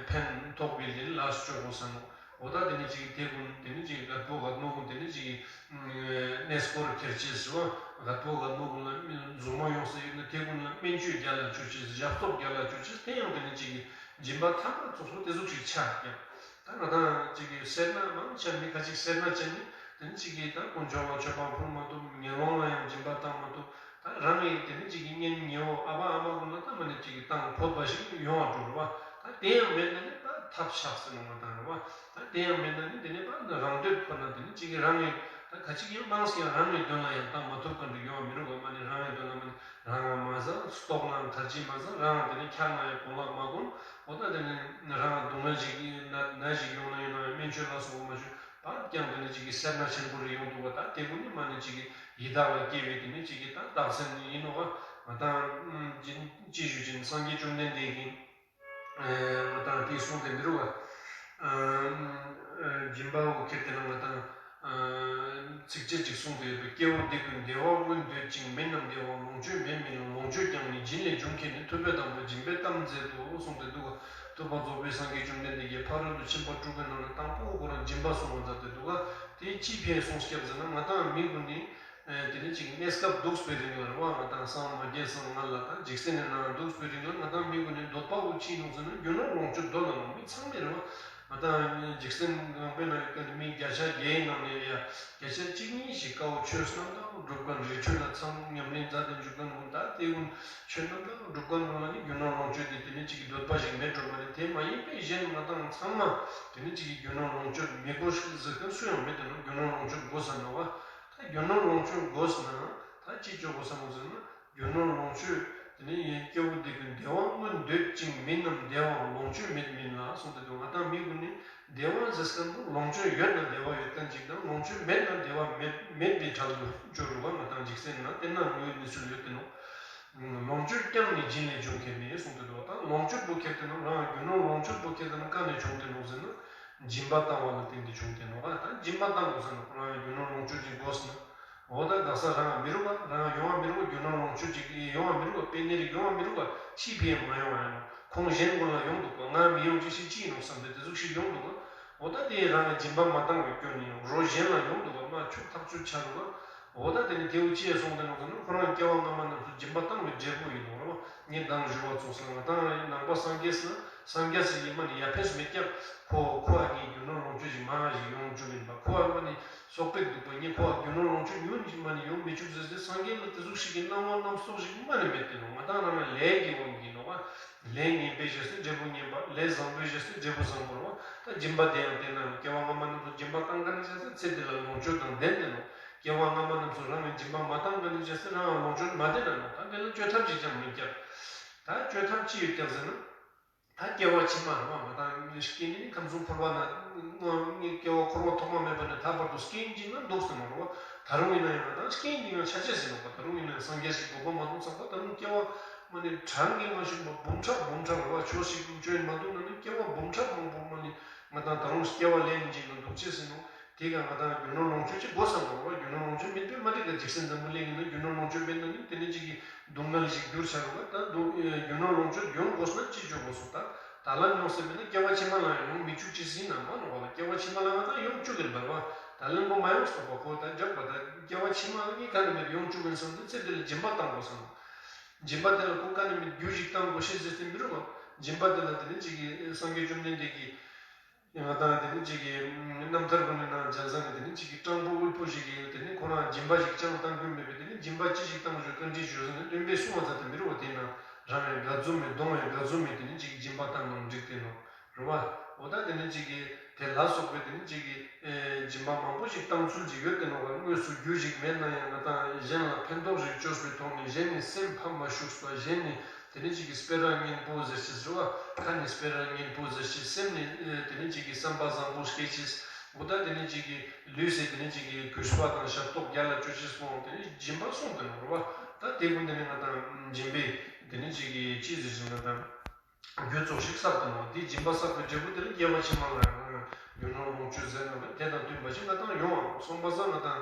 ཕན་ཐོགས་པའི་ལས་ལ་སོགས་དགོས་ས་ནོག་འོ་ད་དེ་ནི་ཅིག་དེ་ཀུན་དེ་ནི་ཅིག་རྒད་པོ་རྒད་མོ་ཀུན་དེ་ནི་ཅིག་གནས་སྐོར་ཁྱེར་ཅེས་སོ། རྒད་པོ་རྒད་མོ་ཀུན་ལ་མཛུབ་མོ་ཡོངས་ས་ཡོད་ན་དེ་ཀུན་ལ་སྨན་བཅོས་རྒྱལ་ལ་བཅོ་ཅེས། ཞབས་ཏོག་རྒྱལ་ལ་བཅོ་ཅེས། དེ་ཡང་དེ་ནི་ཅིག་སྦྱིན་པ་ཐ་མ་ཙོགས་སོ་དེ་ཟུག་ཅིག་ཆགས་ཀྱག་ད་ང་དང་ཅིག་གི་སེར་སྣ་མང་ཆེ་མི་ཁ་ཅིག་སེར་སྣ་ཅན་ནི་དེ་ནི་ཅིག་གི་ད་དཀོན་མཆོག་ལ་མཆོད་པ་ཕུལ་མ་ཐུབ། ངན་སློང་ལ་ཡང་སྦྱིན་པ་བཏང་མ་ཐུབ། ད་རང་གི་དེ་ནི་ཅིག་གི་གཉེན་ཉེ་བོ་ཨ་ཕ་ཨ་མ་ཀུན་ལ་ད་མ་ནི་ཅིག་གི་བཏང་ཕོད་པ་ཞིག་ཡོང་བ་འགྲོ་རེད་པ། ད་དེ་ཡང་མེད་ན་ནི་ད་ཐབས་ཆག་ཟེར་ནོག་ང་དང་རེད་པ། ད་དེ་ཡང་མེད་ན་ནི་དེ་ནི་ད་རང་འདོད་ཁོ་ན་དེ་ནི་ཅིག་གི་རང་གི་ད་ཁ་ཅིག་ཡང་མང་སེ་ཡང་རང་གི་དོན་ལ་ཡང་བཏང་མ་ཐུབ་མཁན་འདྲ་ཡོང་བ་མི་རུང་བ། མ་ནི་རང་གི་དོན་ལ་མ་ནི་རང་ང་མ་ཟ་ལྟོགས་ན་ཁར་ཇི་མ་ཟ། རང་དེ་ནི་འཁྱག་ན་ཡང་གོ་ལ་མ་གོན། འོ་ད་དེ་ནི་རང་སྡུག་བསྔལ་ཞིག་ཡིན་ན་ན་ཞིག་ཡོང་ན་ཡོང་ན་ཡང་སྨན་བཅོས་ལ་སོགས་པ་མ་བཅོས་པར་ཀྱང་དེ་ནི་ཅིག་གི་སེར་སྣ་ཆེན་པོ་རེ་ཡོང་འདུག་པ། ད་དེ་ཀུན་ནི་མ་ནི་ཅིག་གི་ཡི་དྭགས་ལ་སྐྱེ་བའི་དེ་ནི་ཅིག་གི་ད་རྟགས་མཚན་ཡིན་ནོག་པ། ང་དང་ཅི་ཞུ་ཅིན་སངས་རྒྱས་བཅོམ་ལྡན་འདས་ཀྱིས་ང་དང་དེ་གསུངས་ཏེ་མི་རུང་བ། སྦྱིན་པ་བོ་ཁྱེར་ཏེ་ན་ང་དང་ཚིགས་བཅད་ཅིག་གསུངས་ཏེ་ཡོད་པས། སྐྱེ་བོ་འདི་ཀུན་བདེ་བ་མངོན་འདོད་ཅིང་། མིན་ནམ་བདེ་བ་ལོངས་སྤྱོད་མེད་མིན་ལ། ལོངས་སྤྱོད་ཀྱང་ནི་སྦྱིན་ལས་འབྱུང་མཁྱེན་ནས། ཐུབ་པས་དམ་པ་སྦྱིན་པའི་གཏམ་མཛད་དོ་གསུངས་ཏེ་འདུག་ག་ཐུབ་པ་རྫོགས་པའི་སངས་རྒྱས་བཅོམ་ལྡན་འདས་ཀྱིས་ཕ་རོལ་ཏུ་ཕྱིན་པ་དྲུག་གི་ནང་ནས་དང་པོ་ཁོ་རང་སྦྱིན་པ་གསུང་བ་མཛད་དེ་འདུག་ག་དེ་ཅི་ཕིའ་གསུངས་སྐྱབས་ཟེར་ན་ང་དང་མི་ཀུན་ནི་དེ་ནི་ཅིག་གནས་སྐབས་སྡུག་པའི་རིང་ལ་རེད་པ། ང་དང་སངས་མ་རྒྱས་སང་སྔ་ལ་དང་འཇིག་རྟེན་ནི་ནང་སྡུག་པའི་རིང་ལ་ང་དང་མི་ཀུན་ནི་འདོད་པ་བོ་ཅི་ནོག་ཟེར་ན་རྒྱུ་ནོར་ལོངས་སྤྱོད་འདོད་ལ་ནོག་མི་ཚང་མས་རེད་པ། ང་དང་འཇིག་རྟེན་ནང་པའི་ནང་ཡོད་མཁན་མི་བརྒྱ་ཆ་བརྒྱའི་ནང་ནས་ཡ་བརྒྱ་ཆ་གཅིག་གཉིས་ཤིག་དཀའ་བ་ཆོས་རྣམ་དག་སྒྲུབ་མཁན་རི་ཁྲོད་ལ་ཚང་ཉམས་ལེན་མཛད་དེ་འཇུག་མཁན་ཀུན་ད་དེ་ཀུན་ཆོས་རྣམ་དག་སྒྲུབ་མཁན་ཀུན་ལ་ནི་རྒྱུ་ནོར་ལོངས་སྤྱོད་དེ་དེ་ནི་ཅིག་གི་འདོད་པ་ཞིག་མེད་འགྲོ་མ་རེད། དེ་མ་ཡིན་པའི་གཞན་ང་དང་ཚང་མ་དེ་ནི་ཅིག་གི་རྒྱུ་ནོར་ལོངས་སྤྱོད་མི་དགོས་ཤིག་ཟེར་མཁན་སུ་ཡང་མེད་དེ་ནོག་རྒྱུ་ནོར་ལོངས་སྤྱོད་དགོས་ས་ནོག་པ། ད་རྒྱུ་ནོར་ལོངས་སྤྱོད་དགོས་ན་ད་ཅི་བཅོ་དགོས་ས་ནོག་ཟེར་ན། རྒྱུ་ནོར་ལོངས་སྤྱོད་དེ་ནི་ཡིན། སྐྱེ་བོ་འདི་ཀུན་བདེ་བ་མངོན་འདོད་ཅིང་། མིན་ནམ་བདེ་བའང་ལོངས་སྤྱོད་མེད་མིན་ལ་གསུངས་ཏེ་འདུག་ང་དང་མི་ཀུན་ནི་བདེ་བ་ཟེར་མཁན་པོ་ལོངས་སྤྱོད་ཡོད་ན་བདེ་བ་ཡོད་མཁན་ཅིག་དང་ལོངས་སྤྱོད་མེད་ན་བདེ་བ་མེད་མེད་པའི་གྲལ་དུ་འབྱོར་རུ་བ་ང་དང་འཇིག་རྟེན་ན་དེ་ན་དངོས་ཡོད་གནས་ཚུལ་ཡོད་དེ་ནོག་ལོངས་སྤྱོད་ཀྱང་ནི་སྦྱིན་ལས་འབྱུང་མཁྱེན་ནས་གསུངས་ཏེ་འདུག་ད་ལོངས་སྤྱོད་པོ་ཁྱེར་ཏེ་ན་རང་རྒྱུ་ནོར་ལོངས་སྤྱོད་པོ་ཁྱེར་ཏེ་ན་ག་ནས་བྱུང་སྟེ་ནོག་ཟེར་ན་སྦྱིན་པ་བཏང་བ་ལ་བརྟེན་ཏེ་བྱུང་སྟེ་ནོག་ད་སྦྱིན་པ་བཏང་དགོས་ས་ནོག་རང་རྒྱུ་ནོར་ལོངས་སྤྱོད་ཅིག་དགོས་ན། འོ་ད་དག་ས་རང་མི་རུང་བ་རང་ཡོང་བ་མི་རུང་བ་རྒྱུ་ནོར་ལོངས་སྤྱོད་ཅིག་ཡོང་བ་མི་རུང་བ་དཔེ་ནི་རིགས་ཡོང་བ་མི་རུང་བ་ཅི་ཕིའ་མ་ཡོང་བ་ཡིན་ནོག་ཁོང་གཞན་ཀུན་ལ་ཡོང་འདུག་ག་ང་མི་ཡོང་ཅེས་ཤིག་ཅི་ཡིན་ནོག་བསམ་སྟེ་དེ་ཟུག་ཞིག་ཡོང་འདུག་ག་འོ་ད་དེ་རང་གི་སྦྱིན་པ་མ་བཏང་བའི་སྐྱོན་ཡིན་ནོག་རོ་གཞན་ལ་ཡོང་འདུག་ག་མ་ཆུ་ཐག་ཆོད་ཆ་རུ་ག་འོ་ད་དེ་ནི་དེ་བོ་ཅི་ཡ་སོང་སྟེ་ནོག་ཟེར་ན་ཁོ་རང་སྐྱེ་བ་སྔ་མ་རྣམས་སུ་སྦྱིན་པ་བཏང་བའི་འབྲས་བུ་ཡིན་ནོག་རོ། ངས་མདང་ཞུ་བ་ཙོགས་ལ་ང་དང་ནང་པ་སངས་རྒྱས་ན་སངས་རྒྱས་སི་ཡིན་མ་ནི་ཡ་ཕན་སུ་མེད་ཀྱག་ཁོ་ཁོ་ཨ་ངའི་རྒྱུ་ནོར་ལོངས་སྤྱོད་ཅིག་མང་ང་ཞིག་ཡོང་བཅུག་ཡིན་པ། ཁོ་ཨ་མ་ནི་སོག་པོ་འདུག་པ་ངས་ཁོ་ཨ་རྒྱུ་ནོར་ལོངས་སྤྱོད་ཉུང་ཞིག་མ་ནི་ཡོང་མི་བཅུག་ཟེར་ཏེ་སངས་རྒྱས་ལ་དེ་ཟུག་ཞིག་གི་སྣང་བ་རྣམ་རྟོག་ཞིག་མ་ནི་མེད་དེ་ནོག་ང་དང་རང་ལ་ལས་ཀྱི་དབང་གིས་ནོག་པ། ལས་ངན་པའི་རྗེས་སུ་འབྲས་བུ་ངན་པ། ལས་བཟང་པོའི་རྗེས་སུ་འབྲས་བུ་བཟང་པོ་རོ། ད་སྦྱིན་པ་དེ་ཡང་དེ་ན་སྐྱེ་བ་སྔ་མ་རྣམས་སུ་སྦྱིན་པ་བཏང་མཁན་ནི་བྱས་ཏེ་ཚེ་འདི་ལ་ལོངས་སྤྱོད་དང་ལྡན་ཏེ་ནོག་སྐྱེ་བ་སྔ་མ་རྣམས་སུ་རང་གི་སྦྱིན་པ་མ་བཏང་མཁན་ནི་བྱས་ཏེ་རང་ལ་ལོངས་སྤྱོད་མ་ལྡན་ན་ནོག་ད་དེ་ལ་བཅོས་ཐབས་ཅིག་ཀྱང་མེད་ཀྱག་ད་བཅོས་ཐབས་ཅི་ཡོད་ཀྱག་ཟེར་ན། ད་སྐྱེ་བ་ཕྱི་མ་རེད་བ། ང་དང་སྐྱེ་ནི་ནི་ཁམས་གསུམ་འཁོར་བ་ན་སྐྱེ་བ་འཁོར་བ་ཐོག་མ་མེད་པ་ནས་ད་བར་དུ་སྐྱེ་ཡིན་ན་འདུག་ཟེར་ནོག་རེད་བ། ད་རུང་ཡིན་ན་ཡང་ང་དང་སྐྱེ་ཡིན་ན་ཡང་ཆ་ཆེས་ཟེར་ནོག་པ། ད་རུང་ཡིན་ན་ཡང་སངས་རྒྱས་ཞིག་དགོས་པ་མ་གཏོགས་ཚང་པ་ད་རུང་སྐྱེ་བ་མ་ནི་གྲངས་ཀྱིས་མ་ཆོད་པ་འབུམ་ཕྲག་འབུམ་ཕྲག་རེད་བ། ཆོས་ཤིག་བཅོས་མ་འདུག་ན་ནི་སྐྱེ་བ་འབུམ་ཕྲག་མང་པོ་མ་ནི་ང་དང་ད་རུང་སྐྱེ་བ་ལེན་ཡིན་ན་འདུག་ཅེས་ཟེར་ནོག་དེ་ག་ང་དང་རྒྱུ་ནོར་ལོངས་སྤྱོད་ཅིག་དགོས་ས་མ་རེད་བ། རྒྱུ་ནོར་ལོངས་སྤྱོད་མེད་པའི་མ་འགྲིག་ག་འཇིག་རྟེན་འཛམ་བུ་གླིང་ཡིན་ན་རྒྱུ་ནོར་ལོངས་སྤྱོད་མེད་ན་ནི་དེ་ནི་ཅིག་གི་སྡུག་བསྔལ་ཞིག་འགྱུར་ཆ་རུ་བ། ད་སྡུག་རྒྱུ་ནོར་ལོངས་སྤྱོད་ཡོང་དགོས་ན་ཅི་བཅོ་དགོས་སོ། ད་ ད་ལ་མྱོང་སེ་མེད་ན་སྐྱེ་བ་ཕྱི་མ་ལ་ཡང་ཡོང་མི་བཅུག་ཅེས་ཡིན་ན་མ་ནོག་པ་ལ། སྐྱེ་བ་ཕྱི་མ་ལ་ང་ད་ཡོང་བཅུག་གིན་པ་རེད་པ། ད་ལན་པོ་མ་ཡོང་སོང་པ་ཁོ་ད་འཇག་པ་ད་སྐྱེ་བ་ཕྱི་མ་ལ་ངས་ག་ནས་མེད་ཡོང་བཅུག་གིན་སོང་དུས་ཚེ་འདི་ལ་སྦྱིན་པ་བཏང་དགོས་སམ། སྦྱིན་པ་དེ་ལ་ཁོ་ག་ནས་མེད་རྒྱུ་ཞིག་བཏང་དགོས་ཤེས་ཟེར་ཏེ་མི་རུང་བ། སྦྱིན་པ་དེ་ལ་དེ་ནི་ཅིག་གི་སངས་རྒྱས་བཅོམ་ལྡན་འདས་ཀྱིས་ང་དང་དེ་ནི་ཅིག་གི་རྣམ་ཐར་ཀུན་ནས་ནང་མཇལ་ས་ནས་དེ་ནི་ཅིག་གི་སྤྲང་པོ་དབུལ་པོ་ཞིག་གིས་དེ་ནི་ཁོ་རང་སྦྱིན་པ་ཞིག་ཅང་བཏང་རྒྱུ་མེད་པས། དེ་ནི་སྦྱིན་པ་ཅི་ཞིག་བཏང་ཞུ་བཀའ་འདྲི་ཞུ་ཟེར་ནས་སྟོན་པས་གསུངས་པ་ཙམ་དེ་མི་རུང་བ། དེ་ན་རང་ཡང་དགའ་ཚོམ་མེད་གདོང་ཡང་དགའ་ཚོམ་མེད་དེ་ནི་ཅིག་གི་སྦྱིན་པ་བཏང་ནང་འགྲིག་དེ་ནོག་རེད་བ། འོ་ད་དེ་ནི་ཅིག་གི་དེ་ལ་སོགས་པའི་དེ་ནི་ཅིག་གི་ཨེ་སྦྱིན་པ་མང་པོ་ཞིག་བཏང་ཚུལ་ཅིག་ཡོད་དེ་ནོག་ག་དངོས་སུ་རྒྱུ་ཞིག་མེད་ན་ཡང་ང་དང་གཞན་ལ་ཕན་ཐོགས་ཤིག་བཅོས་པའི་ཐོག་ནས་གཞན་ནི་སེམས་ཕམ་མ་བཅུག་པ། གཞན་ནི་དེ་ནི་ཅིག་གི་སྤེ་ར་སྙན་པོ་ཟེར་ཅེས་རེད་བ། ཁ་ནི་སྤེ་ར་སྙན་པོ་ཟེར་ཅེས། སེམས་ནི་ཨེ་དེ་ནི་ཅིག་གི་བསམ་པ་བཟང་པོ་སྐྱེ་ཅེས། འོ་ད་དེ་ནི་ཅིག་གི་ལུས་སི་དེ་ནི་ཅིག་གི་གུས་པ་དང་ཞབས་ཏོག་རྒྱ་ལ་བཅོ་ཅེས་སོང་དེ་ནི་སྦྱིན་པ་སོང་དེ་ནོག་རེད་བ། ད་དེ་ཀུན་དེ་ནི་ང་དང་སྦྱིན་པའི་དེ་ནི་ཅིག་གི་ཅི་ཟེར་ཅིག་ང་དང་རྒྱུ་ཙོགས་ཤིག་བསགས་དང་། དེ་སྦྱིན་པ་བསགས་པའི་འབྲས་བུ་དེ་ནི་སྐྱེ་བ་ཕྱི་མ་ལ་ཡང་རྒྱུ་ནོར་ལོངས་སྤྱོད་ཟེར་ན་མེད་དེ་དང་བསྟུན་པ་ཞིག་ང་དང་ཡོང་བ་སོང་པ་སང་ང་དང་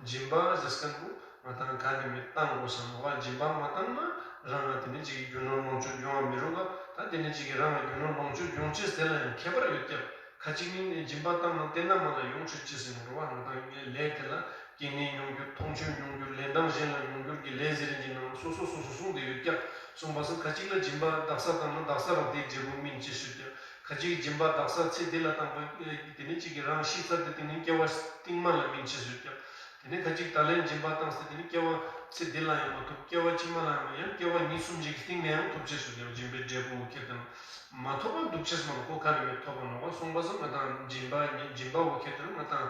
སྦྱིན་པ་ཟེར་མཁན་པོ་ང་དང་ག་ནས་མེད་བཏང་དགོས་སམ་བ། སྦྱིན་པ་མ་བཏང་ན་རང་ལ་དེ་ནི་ཅིག་གི་རྒྱུ་ནོར་ལོངས་སྤྱོད་ཡོང་བ་མི་རུང་ག་ད་དེ་ནི་ཅིག་གི་རང་ལ་རྒྱུ་ནོར་ལོངས་སྤྱོད་ཡོང་ཅེས་དེ་ལ་ཡང་ཁྱད་པར་ཡོད་ཀྱག་ཁ་ཅིག་ནི་སྦྱིན་པ་བཏང་ན་དེ་ན་མ་ལ་ཡོང་སྲིད་ཅེས་ཟེར་ནོག་རེད་བ། ང་དང་ལས་དེ་ལ་རྐྱེན་ངན་མྱོང་འགྱུར་མཐོང་ཆོས་མྱོང་འགྱུར་ལན་གྲངས་གཞན་ལ་མྱོང་འགྱུར་གྱི་ལས་ཟེར་རིན་གྱི་ནང་སོ་སོ་སོ་སོ་གསུངས་ཏེ་ཡོད་ཀྱག་སོང་པ་སང་ཁ་ཅིག་ལ་སྦྱིན་པ་དག་ས་བཏང་ན་དག་ས་རང་དེའི་འབྲས་བུ་སྨིན་ཅེས་ཡོད་ཀྱག་ཁ་ཅིག་སྦྱིན་པ་དག་ས་ཚེ་འདི་ལ་བཏང་པ་དེ་ནི་ཅིག་གི་རང་ཤི་ཚར་ཏེ་དེ་ནི་སྐྱེ་བ་རྟིང་མ་ལ་སྨིན་ཅེས་ཡོད་ཀྱག་དེ་ནི་ཁ་ཅིག་ད་ལན་སྦྱིན་པ་བཏང་སྟེ་དེ་ནི་སྐྱེ་བ་ཚེ་འདི་ལ་ཡང་མ་ཐུབ་སྐྱེ་བ་ཕྱི་མ་ལ་ཡང་མ་ཡང་སྐྱེ་བ་གཉིས་གསུམ་ཞིག་གི་སྟིང་ནས་ཡང་ཐུབ་ཅེས་སུ་ཡང་སྦྱིན་པའི་འབྲས་བུ་ཁྱེར་དང་མ་ཐོབ་པ་འདུག་ཅེས་མ་ཁོ་ཁ་ནས་མི་ཐོབ་པ་ནོག་པ། སོང་པ་སང་ང་དང་སྦྱིན་པ་སྦྱིན་པ་བོ་ཁྱེར་དང་ང་དང་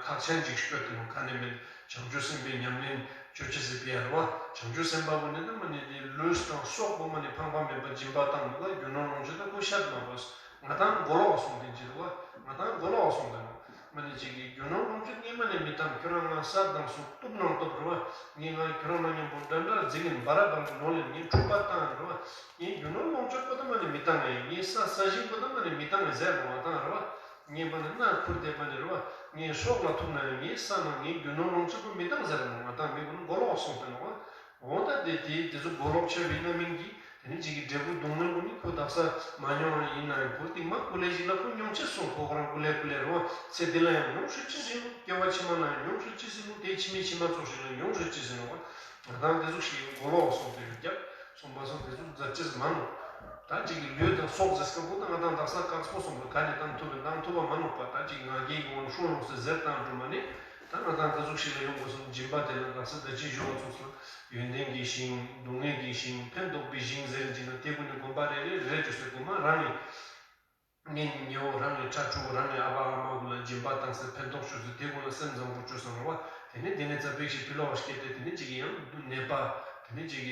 ཁག་ཆེན་ཅིག་ཤོད་དེ་ནོག་ཁ་ནས་མི་བྱང་ཆུབ་སེམས་དཔའི་ཉམས་ལེན་ཅོ་ཅེས་སི་ཕི་ཡ་རེད་བ། བྱང་ཆུབ་སེམས་དཔའ་བོ་ནི་ད་མ་ནི་ལུས་དང་སྲོག་པོ་མ་ནི་ཕངས་པ་མེད་པ་སྦྱིན་པ་བཏང་འདུག་ག་རྒྱུ་ནོར་ལོངས་སྤྱོད་ད་ཁོ་ཤད་མ་དགོས། ང་དང་མགོ་ལོག་སོང་དེ་ཅི་རེད་བ། ང་དང་མགོ་ལོག་སོང་དེ་ནོག་མ་ནི་ཅིག་གི་རྒྱུ་ནོར་ལོངས་སྤྱོད་ངས་མ་ནི་མི་བཏང་། ཁྱོད་རང་ང་ས་དང་སོ་གཏུབ་ནང་གཏུབ་རེད་བ། ངས་ང་ཁྱོད་རང་ང་མཉམ་པོ་འདྲ་འདྲ་འཛིང་གིན་འབའ་ར་འབའ་ར་ནོར་ལེན་ངས་འཁྲུག་པ་བཏང་རེད་བ། ངས་རྒྱུ་ནོར་ལོངས་སྤྱོད་པོ་ད་མ་ནི་མི་བཏང་ངས། ངས་ས་ས་ཞིང་པོ་ད་མ་ནི་མི་བཏང་ངས་ཟེར་རེད་བ། ང་དང་རེད་བ། ངས་མ་ནི་མནའ་ཁུར་དེ་མ་ནི་རེད་བ། ངས་སྲོག་ལ་ཐུག་ན་ཡང་ངས་ས་ནང་ངས་རྒྱུ་ནོར་ལོངས་སྤྱོད་པོ་མི་བཏང་ཟེར་རེད་བ། ང་དང་མི་ཀུན་མགོ་ལོག་སོང་དེ་ནོག་བ། འོ་ད་དེ་དེ་དེ་ཚོ་མགོ་ལོག་ཆེ་བའི་རྣམ་སྨིན་གྱིས་དེ་ནི་ཅིག་གི་འབྲས་བུ་སྡུག་བསྔལ་པོ་ནི་ཁོ་དག་ས་མ་མྱོང་བ་ཡིན་ན་ཡང་ཁོ་རྟིང་མ་ཀུ་ལེ་ཞིག་ལ་ཁོ་མྱོང་ཅེས་སོང་། ཁོ་ཁོ་རང་ཀུ་ལེ་ཀུ་ལེ་རེད་བ། ཚེ་འདི་ལ་ཡང་མྱོང་ཤེས་ཅི་ཟིན་ནོ། སྐྱེ་བ་ཕྱི་མ་ལ་ཡང་མྱོང་ཤེས་ཅི་ཟིན་ནོ། དེ་ཕྱི་མའི་ཕྱི་མ་ཚོགས་ཤིག་ལ་མྱོང་ཤེས་ཅི་ཟིན་ནོ། ང་དང་དེ་ཟུག་ཞིག་མགོ་ལོག་སོང་དེ་རྒྱབ་སོང་པ་སོང་དེ་ཟུག་མཛད་ཅེས་མ་ནོག་ད་ཅིག་གི་ལུས་དང་སྲོག་ཟེར་སྐབས་ཁོ་ད་ང་དང་དག་ས་དཀགས་པོ་སོང་བ་ག་ནས་བཏང་ཐུབ་པ་བཏང་ཐུབ་པ་མ་ནོག་པ། ད་ཅིག་ང་རྒྱལ་གྱི་དབང་ཤོར་ཡོང་སྲིད་ཟེར་བཏང་འགྲོ་མ་ནི། ད་ང་དང་ག་ཟུག་ཞིག་ལ་ཡོང་དགོས་སོང་། སྦྱིན་པ་དེ་ལ་དག་ས་ད་ཅི་ཞུ་བ་ཚོགས་སོང་། ཡོན་ཏན་གྱི་ཞིང་། སྡུག་བསྔལ་གྱི་ཞིང་། ཕན་འདོགས་པའི་ཞིང་ཟེར་གྱི་ན་དེ་ཀུན་ནི་དགོན་པ་རེ་རེ་རེ་བཅོས་སེ་དགོན་པ་རང་གི་གཉེན་ཉེ་བོ་རང་གི་ཕྲུ་གུ་རང་གི་ཨ་ཕ་ཨ་མ་ཀུན་ལ་སྦྱིན་པ་བཏང་སེ་ཕན་ཐོགས་བཅོས་སེ་དེ་ཀུན་ལ་སེམས་བཟང་པོ་བཅོས་སོང་རེད་བ། དེ་ནས་དེ་ནས་ཙ་པིག་ཞིག་ཕི་ལོག་སྐྱེས་ཏེ་དེ་ནས་ཅིག་ཡང་ནད་པ་དེ་ནས་ཅིག་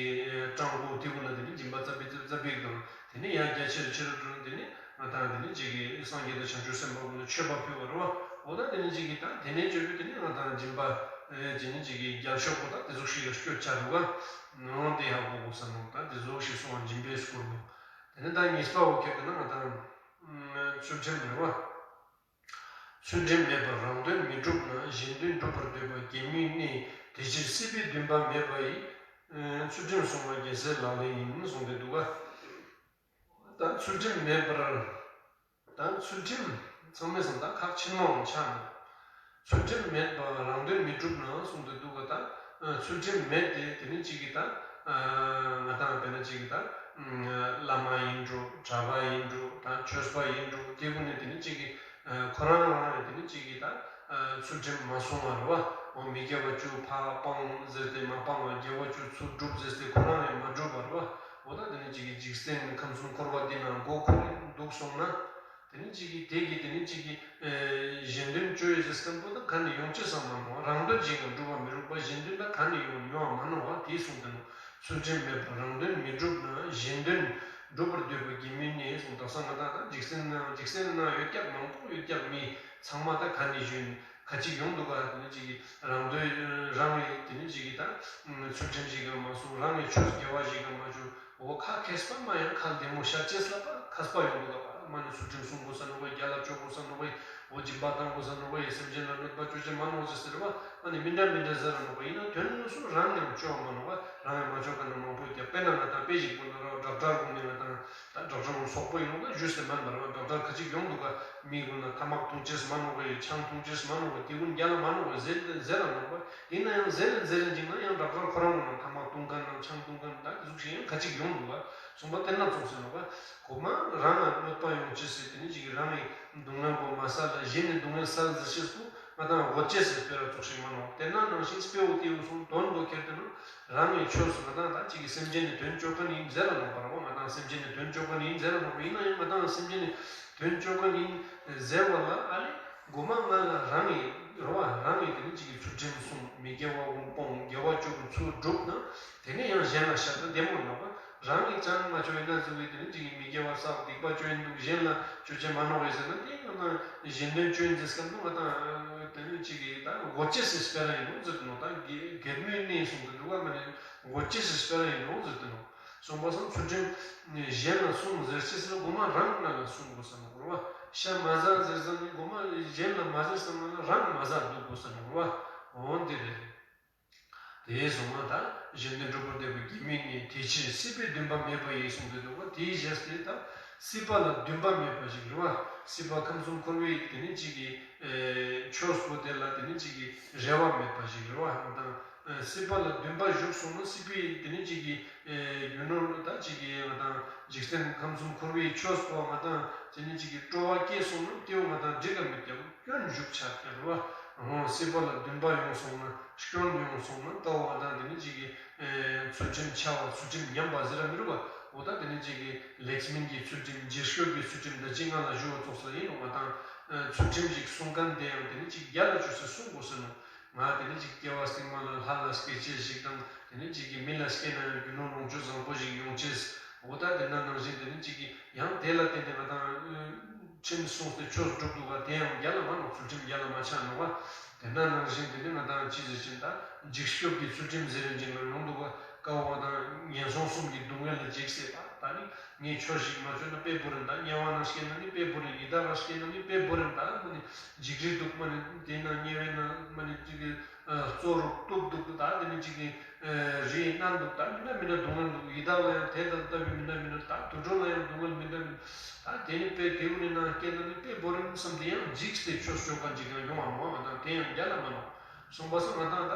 སྤྲང་པོ་དེ་ཀུན་ལ་དེ་ནས་སྦྱིན་པ་ཙ་པིག་ཙ་པིག་དང་དེ་ནས་ཡང་རྒྱ་ཆེར་ཆེར་འགྲོ་དེ་ནས་ང་དང་དེ་ནས་ཅིག་སངས་རྒྱས་དང་བྱང་ཆུབ་སེམས་དཔའ་ཀུན་ལ་མཆོད་པ་ཕུལ་བ་རེད་བ། འོ་ད་དེ་ནས་ཅིག་གི་ད་དེ་ནས་ཅོས་པའི་དེ་ནས་ང་དང་སྦྱིན་པ་དེ་ནས་ཅིག་གི་རྒྱལ་ཤོག་པོ་ད་དེ་ཟུག་ཞིག་ལ་སྐྱོད་ཆ་རུ་བ་ནང་དེ་ཧ་གོ་གོ་ས་ནོ། ད་དེ་ཟུག་ཞིག་སོང་བ་སྦྱིན་པའི་སྐོར་མོ། དེ་ནས་ད་གཉིས་པ་བོ་ཁྱེར་ཏེ་ན་ང་དང་ཚུལ་ཁྲིམས་རེད་བ། ཚུལ་ཁྲིམས་མེད་པར་རང་དོན་མི་སྒྲུབ་ན། གཞན་དོན་སྒྲུབ་པར་འདོད་པ་གད་མོའི་གནས། དེ་ཕྱིར་སྲིད་པའི་འདུན་པ་མེད་པ་ཡིས། ཚུལ་ཁྲིམས་སྲུང་བ་རྒྱལ་སྲས་ལག་ལེན་ཡིན། གསུངས་ཏེ་འདུག་ག་ད་ཚུལ་ཁྲིམས་མེད་པར། ད་ཚུལ་ཁྲིམས་ཚང་མའི་སང་ད་ཁག་ཆེན་མོ་ཆགས་ནས། ཚུལ་ཁྲིམས་མེད་པར་རང་དོན་མི་སྒྲུབ་ན་གསུངས་ཏེ་འདུག་ག་ད་ཚུལ་ཁྲིམས་མེད་དེ་དེ་ནི་ཅིག་གི་ད་ང་དང་དཔེར་ན་ཅིག་གི་ད་བླ་མ་ཡིན་འགྲོ། གྲྭ་པ་ཡིན་འགྲོ། ད་ཆོས་པ་ཡིན་འགྲོ། དེ་ཀུན་ནི་དེ་ནི་ཅིག་གི་ཁོ་རང་རང་ནི་དེ་ནི་ཅིག་གི་ད་ཚུལ་ཁྲིམས་མ་སྲུང་བ་རེད་བ། འོ་མི་དགེ་བ་བཅུ་ཕར་སྤང་ཟེར་ཏེ་མ་སྤང་བ། དགེ་བ་བཅུ་ཚུར་སྒྲུབ་ཟེར་ཏེ་ཁོ་རང་ནི་མ་སྒྲུབ་པ་རེད་བ། འོ་ད་དེ་ནི་ཅིག་གི་འཇིག་རྟེན་ཁམས་གསུམ་འཁོར་བ་འདི་ན་མགོ་འཁོར་འདུག་སོང་ན། དེ་ནི་ཅིག་གི་དེ་གི་དེ་ནི་ཅིག་གི་གཞན་དོན་བཅོ་ཡི་ཟེར་མཁན་པོ་ད་ག་ནས་ཡོང་ཅེས་སམ་མ་ནོག་རང་དོན་ཅིག་ཡང་སྒྲུབ་པ་མི་རུང་པ་གཞན་དོན་ད་ག་ནས་ཡོང་ཡོང་བ་མ་ནོག་བ། དེ་གསུངས་ཏེ་ནོག་ཚུལ་ཁྲིམས་མེད་པར་རང་དོན་མི་སྒྲུབ་ན། གཞན་དོན་སྒྲུབ་པར་འདོད་པ་གད་མོའི་གནས་གསུངས། དག་ས་ང་དང་ད་འཇིག་རྟེན་ན་འཇིག་རྟེན་ན་ཡོད་ཀྱག་མང་པོ་ཡོད་ཀྱག་མི་ཚང་མ་ད་ག་ནས་ཡོང་ག་ཅིག་ཡོང་འདུག་ག་དེ་ནི་ཅིག་གི་རང་དོན་རང་གི་དེ་ནི་ཅིག་གི་ད་ཚུལ་ཁྲིམས་ཅིག་ཡང་མ་སྲུང་། རང་གི་ཆོས་དགེ་བ་ཞིག་ཡང་མ་བཅོ། འོ་ཁ་མཁས་པ་མ་ཡང་ཁ་བདེ་མོ་ཤར་ཅེས་ལ་པ་མཁས་པ་ཡོང་འདུག་ག་པ། མ་ནི་ཚུལ་ཁྲིམས་སྲུང་དགོས་ས་ནོག་པ། རྒྱལ་ལ་བཅོ་དགོས་ས་ནོག་པ། བོ་སྦྱིན་པ་བཏང་དགོས་ས་ནོག་པ་ཡེ། སེམས་ཅན་ལ་གནོད་པ་ཅོ་ཅེས་མ་ནོག་ཟེར་ཟེར་བ། ཨ་ནི་མི་འདྲ་མི་འདྲ་ཟེར་ར་ནོག་པ། ཡིན་ན་དོན་དངོས་སུ་རང་ཡང་ཅོ་མ་ནོག་པ། རང་ཡང་མ་ཅོ་མཁན་མང་པོ་ཡོད་ཀྱག། དཔེར་ན་ང་དང་དཔེ་ཞིག་པོ་ན་ར་དྲག་དྲག་གུན་ནི་ང་དང་ད་དྲག་དྲག་གུན་སོག་པོ་ཡིན་ནོག་པ། ཞུས་ཏེ་མན་པར་བ་དྲག་དྲག་ཁ་ཅིག་ཡོང་འདུག་ག། མི་གུན་ན་ཐ་མག་འཐུང་ཅེས་མ་ནོག་པ་ཡེ། ཆང་འཐུང་ཅེས་མ་ནོག་པ། དེ་གུན་རྒྱལ་ལ་མ་ནོག་པ་ཟེར་ཟེར་ར་ནོག་པ། ཡིན་ན་ཡང་ཟེར་ཟེར་ཅིག་ན་ཡང་དྲག་དྲག་ཁོ་རང་གུན་ན་ཐ་མག་འཐུང་མཁན་ནང་ཆང་འཐུང་མཁན་ད་དེ་ཟུག་ཞིག་ཡང་ཁ་ཅིག་ཡོང་འདུག་ག། སོང་པ་དེ་ན་ཙོགས་ཟེར་ནོག་པ། གོ་མ་རང་ལ་གནོད་པ་ཡོང་ཅེས་ཟེར་དེ་ནི་ཅིག་རང་གི་སྡུག་བསྔལ་པོ་མ་བསལ་ལ་གཞན་ནི་སྡུག་བསྔལ་བསལ་ཟེར་ཅེས་པོ་ང་དང་འགོ་ཅེས་ཟེར་སྤེ་ར་ཙོགས་ཤིག་མ་ནོག། དེ་ན་ནང་བཞིན་སྤེ་བོ་དེ་བོ་སོང་དོན་པོ་ཁྱེར་ཏེ་ན་རང་གི་ཆོས་སུ་ང་དང་ད་ཅིག་གི་སེམས་ཅན་ནི་དོན་ཅོ་མཁན་ཡིན་ཟེར་ར་ནོག་པ་ར་བ། ང་དང་སེམས་ཅན་ནི་དོན་ཅོ་མཁན་ཡིན་ཟེར་ར་ནོག་པ། ཡིན་ན་ཡང་ང་དང་སེམས་ཅན་ནི་དོན་ཅོ་མཁན་ཡིན་ཟེར་བ་ལ་ཨ་ལེ་གོ་མ་ང་ལ་རང་གི་ར་བ་རང་གི་དེ་ནི་ཅིག་གི་ཚུལ་ཁྲིམས་སྲུང་། མི་དགེ་བ་གུན་སྤོང་། དགེ་བ་ཅོ་གི་ཚུལ་སྒྲུབ་ན་དེ་ནི་ཡང་གཞན་ལ་བཤད་ན་བདེ་མོ་ནོག་པ། རང་གིས་ཅང་མ་ཅོ་ཡིན་ན་ཟུག་གི་དེ་ནི་ཅིག་གི་མི་དགེ་བ་བསགས། སྡིག་པ་ཅོ་ཡིན་འདུག། གཞན་ལ་ཅོ་ཅེས་མ་ནོག་ཡེ་ཟེར་ན་དེ་ང་དང་གཞན་དོན་ཅོ་ཡིན་ཟེར་སྐབས་ན་ང་དང་དེ་ནི་ཅིག་གི་ད་འགོ་ཅེས་ཟེར་སྤེ་ར་ཡིན་ནོག་ཟེར་ཏེ་ནོག། ད་གད་མོའི་གནས་སོང་དེ་འདུག་ག་མ་ནི་འགོ་ཅེས་ཟེར་སྤེ་ར་ཡིན་ནོག་ཟེར་ཏེ་ནོག། སོང་པ་སང་ཚུལ་ཁྲིམས་གཞན་ལ་སྲུང་ཟེར་ཅེས་ཟེར་གོ་མ་རང་ང་ལ་སྲུང་དགོས་ས་ནོག་ར་བ། ཤ་མ་ཟ་ཟེར་ས་ནི་གོ་མ་གཞན་ལ་མ་ཟེར་ས་ང་ལ་རང་མ་ཟ་འདུག་དགོས་ས་ནོག་ར་བ། འོ་དེ་རེད། དེ་སོང་ང་ད་གཞན་དོན་སྒྲུབ་པར་བྱེད་པའི་གད་མོའི་གནས། དེ་ཕྱིར་སྲིད་པའི་འདུན་པ་མེད་པ་ཡིས་གསུངས་ཏེ་འདུག་པ། དེའི་རྗེས་ཏེ་ད་སྲིད་པ་ལ་འདུན་པ་མེད་པ་ཞིག་རེད་བ། སྲིད་པ་ཁམས་གསུམ་འཁོར་བའི་དེ་ནི་ཅིག་གི་ཆོས་པོ་དེ་ལ་དེ་ནི་ཅིག་གི་རེ་བ་མེད་པ་ཞིག་རེད་བ། ང་དང་སྲིད་པ་ལ་འདུན་པ་ཞུགས་སོང་ན་སྲིད་པའི་དེ་ནི་ཅིག་གི་རྒྱུ་ནོར་ད་ཅིག་གི་ང་དང་འཇིག་རྟེན་ཁམས་གསུམ་འཁོར་བའི་ཆོས་པོ་ང་དང་དེ་ནི་ཅིག་གི་སྤྲོ་བ་སྐྱེས་སོང་ན་དེའོ་ང་དང་འགྲིག་ག་མི་འགྲིག་སྐྱོན་ཞུགས་ཆགས་ཀྱག་རེད་བ། སྲིད་པ་ལ་འདུན་པ་ཡོང་སོང་ན་སྐྱོན་ཡོང་སོང་ན་ད་འོ་ང་དང་དེ་ནི་ཅིག་གི་ཚུལ་ཁྲིམས་འཆལ་བ་ཚུལ་ཁྲིམས་ཉམས་པ་ཟེར་ར་མི་རུང་བ། འོ་ད་དེ་ནི་ཅིག་གི་ལེགས་སྨིན་གྱི་ཚུལ་ཁྲིམས་རྗེས་སྐྱོབ་ཀྱི་ཚུལ་ཁྲིམས་ད་ཅི་ང་ལ་ཞུ་བ་ཙོགས་ས་ཡིན་ནོག། ང་དང་ཚུལ་ཁྲིམས་ཤིག་སྲུང་མཁན་དེ་ཡང་དེ་ནི་ཅིག་རྒྱལ་ལ་ཅོས་ཏེ་སྲུང་དགོས་ས་ནོག། ང་དེ་ནི་ཅིག་སྐྱེ་བ་སྟིང་མ་ལ་ལྷ་ལ་སྐྱེ་ཅེས་ཤིག་དང་དེ་ནི་ཅིག་གི་མི་ལ་སྐྱེ་ན་ཡང་རྒྱུ་ནོར་ལོངས་སྤྱོད་བཟང་པོ་ཞིག་ཡོང་ཅེས། འོ་ད་དེ་ན་ནང་བཞིན་དེ་ནི་ཅིག་གི་ཡང་དེ་ལ་བརྟེན་ཏེ་ང་དང་ཁྲིམས་སྲུང་སྟེ་ཆོས་སྒྲུབ་འདུག་ག། དེ་ཡང་རྒྱལ་ལ་མ་ནོག། ཚུལ་ཁྲིམས་རྒྱལ་ལ་མ་ཆགས་ནོག་ག། དེ་ན་ནང་བཞིན་དེ་ནི་ང་དང་ཅི་ཟེར་ཅིན་ད་འཇིགས་སྐྱོབ་ཀྱི་ཚུལ་ཁྲིམས་ཟེར་རིན་ཅིག་ལ་ཡོང་འདུག་ག། ཀ་བོ་ང་དང་ངན་སོང་གསུམ་གྱི་སྡུག་བསྔལ་ལ་འཇིགས་སེ་ད་ད་ནི་ངས་ཆོས་ཤིག་མ་ཅོས་ན་དཔེ་བོར་རིན། ད་དམྱལ་བ་ནང་སྐྱེས་ན་ནི་དཔེ་བོར་རིན། ཡི་དྭགས་ལ་སྐྱེས་ན་ནི་དཔེ་བོར་རིན། ད་མ་ནི་འཇིགས་རི་འདུག། མ་ནི་དེ་ན་དམྱལ་བའི་ནང་མ་ནི་ཅིག་གི་གཙོ་རུ་གཏུབ་འདུག། ད་དེ་ནི་ཅིག་གི་རི་ནང་འདུག། ད་མི་འདྲ་མི་འདྲ་སྡུག་བསྔལ་འདུག། ཡི་དྭགས་ལ་ཡང་དེ་དང་ལྟ་བུའི་མི་འདྲ་མི་འདྲ། ད་དུད་འགྲོ་ལ་ཡང་སྡུག་བསྔལ་མི་འདྲ་མི་འདྲ། ད་དེ་ནི་དཔེ་དེ་བོ་ནི་ནང་སྐྱེས་ན་ནི་དཔེ་བོར་རིན་བསམ་སྟེ་ཡང་འཇིགས་ཏེ་ཆོས་ཅོ་མཁན་ཅིག་ཡང་ཡོང་བ་མོ། ང་དང་དེ་ཡང་རྒྱལ་ལ་མ་ནོག། སོང་པ་སང་ང་དང་ད་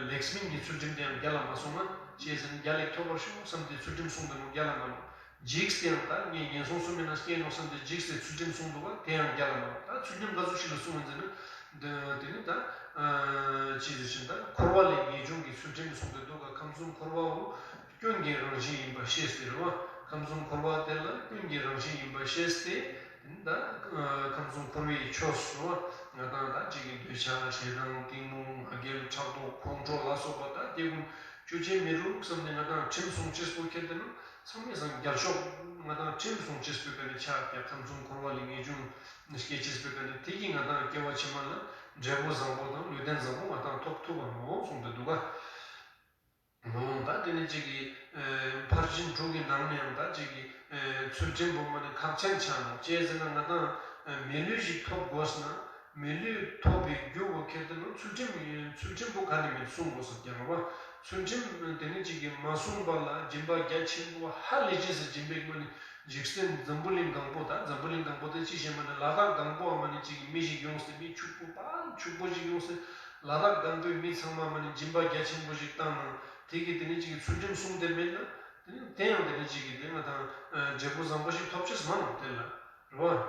ལེགས་སྨིན་གྱི་ཚུལ་ཁྲིམས་དེ་ཡང་རྒྱལ་ལ་མ་སོང་ན་ཅི་ཟེར་ན་རྒྱལ་ལ་ཐོབ་པར་ཤོག་བསམ་སྟེ་ཚུལ་ཁྲིམས་སྲུང་དེ་ནོག། རྒྱལ་ལ་མ་ནོག། འཇིགས་ཏེ་ཡང་ད་ངས་ངན་སོང་གསུམ་མི་ནང་སྐྱེས་ནོག་བསམ་སྟེ་འཇིགས་ཏེ་ཚུལ་ཁྲིམས་སྲུང་འདུག་པ། དེ་ཡང་རྒྱལ་ལ་མ་ནོག། ད་ཚུལ་ཁྲིམས་ག་ཟུག་ཞིག་ལ་སྲུང་ཡིན་ཟེར་ན། དེ་ནི་ད་ཅི་ཟེར་ཅིན་ད་འཁོར་བ་ལས་ངེས་འབྱུང་གི་ཚུལ་ཁྲིམས་སྲུང་སྟེ་འདུག་ག། ཁམས་གསུམ་འཁོར་བའོ་སྐྱོན་གྱི་རང་བཞིན་ཡིན་པ་ཤེས་ཏེ་རེད་བ། ཁམས་གསུམ་འཁོར་བ་དེ་ལ་སྐྱོན་གྱི་རང་བཞིན་ཡིན་པ་ཤེས་ཏེ། ད་ཁམས་གསུམ་འཁོར་བའི་ཆོས་སུ་ང་དང་ད་ཅིག་གི་འདོད་ཆགས་ཞེ་སྡང་གཏི་མུག་ང་རྒྱལ་ཕྲག་དོག་ཁོང་ཁྲོ་ལ་སོགས་པ་ད་དེ་ཀུན་ཅོ་ཅེས་མི་རུང་བསམ་ནས་ང་དང་ཁྲིམས་སྲུང་ཅེས་པོ་ཁྱེར་ཏེ་ན་ཚང་མའི་སང་རྒྱལ་ཤོས་ང་དང་ཁྲིམས་སྲུང་ཅེས་པོའི་ཀ་ནས་ཆགས་ཀྱག། ཁམས་གསུམ་འཁོར་བ་ལས་ངེས་འབྱུང་སྐྱེ་ཅེས་པོའི་ཀ་ནས་དེ་གིས་ང་དང་སྐྱེ་བ་ཕྱི་མ་ལ་འབྲས་བུ་བཟང་པོ་དང་ལུས་རྟེན་བཟང་པོ་ང་དང་ཐོབ་ཐུབ་པ་མོ་གསུངས་ཏེ་འདུག་ག། འོ་ད་དེ་ནི་ཅིག་གི་ཕར་ཕྱིན་དྲུག་གི་ནང་ནས་ཡང་ད་ཅིག་གི་ཚུལ་ཁྲིམས་པོ་མ་ནི་ཁག་ཅན་ཆགས་ནོག། ཅི་ཟེར་ན་ང་དང་མི་ལུས་ཤིག་ཐོབ་དགོས་ན་མི་ལུས་ཐོབ་པའི་རྒྱུ་བོ་ཁྱེར་ཏེ་ན་ཚུལ་ཁྲིམས་ཡིན། ཚུལ་ཁྲིམས་པོ་ག་ནས་མིན་སྲུང་དགོས་ས་ཀྱང་རེད་བ། ཚུལ་ཁྲིམས་དེ་ནི་ཅིག་གི་མ་སྲུང་པ་ལ་སྦྱིན་པ་རྒྱ་ཆེན་པོ་ཧ་ལས་ཅེས་སི་སྦྱིན་པའི་མ་ནི་འཇིག་རྟེན་འཛམ་བུ་གླིང་གང་པོ་ད་འཛམ་བུ་གླིང་གང་པོ་དེ་ཅི་ཞིག་མ་ནི་ལ་དྭགས་གང་པོ་མ་ནི་ཅིག་གི་མི་ཞིག་ཡོང་སྟེ་མི་ཕྱུག་པོ་པ་ཕྱུག་པོ་ཞིག་ཡོང་སྟེ་ལ་དྭགས་གང་པོའི་མི་ཚང་མ་མ་ནི་སྦྱིན་པ་རྒྱ་ཆེན་པོ་ཞིག་བཏང་ན། དེ་གི་དེ་ནི་ཅིག་གི་ཚུལ་ཁྲིམས་སྲུང་སྟེ་མེད་ན། དེ་ནི་དེ་ཡང་དེ་ནི་ཅིག་གི་དེ་ང་དང་འབྲས་བུ་བཟང་པོ་ཞིག་ཐོབ་ཅེས་མ་ནོག་དེ་ལ། རེད་བ།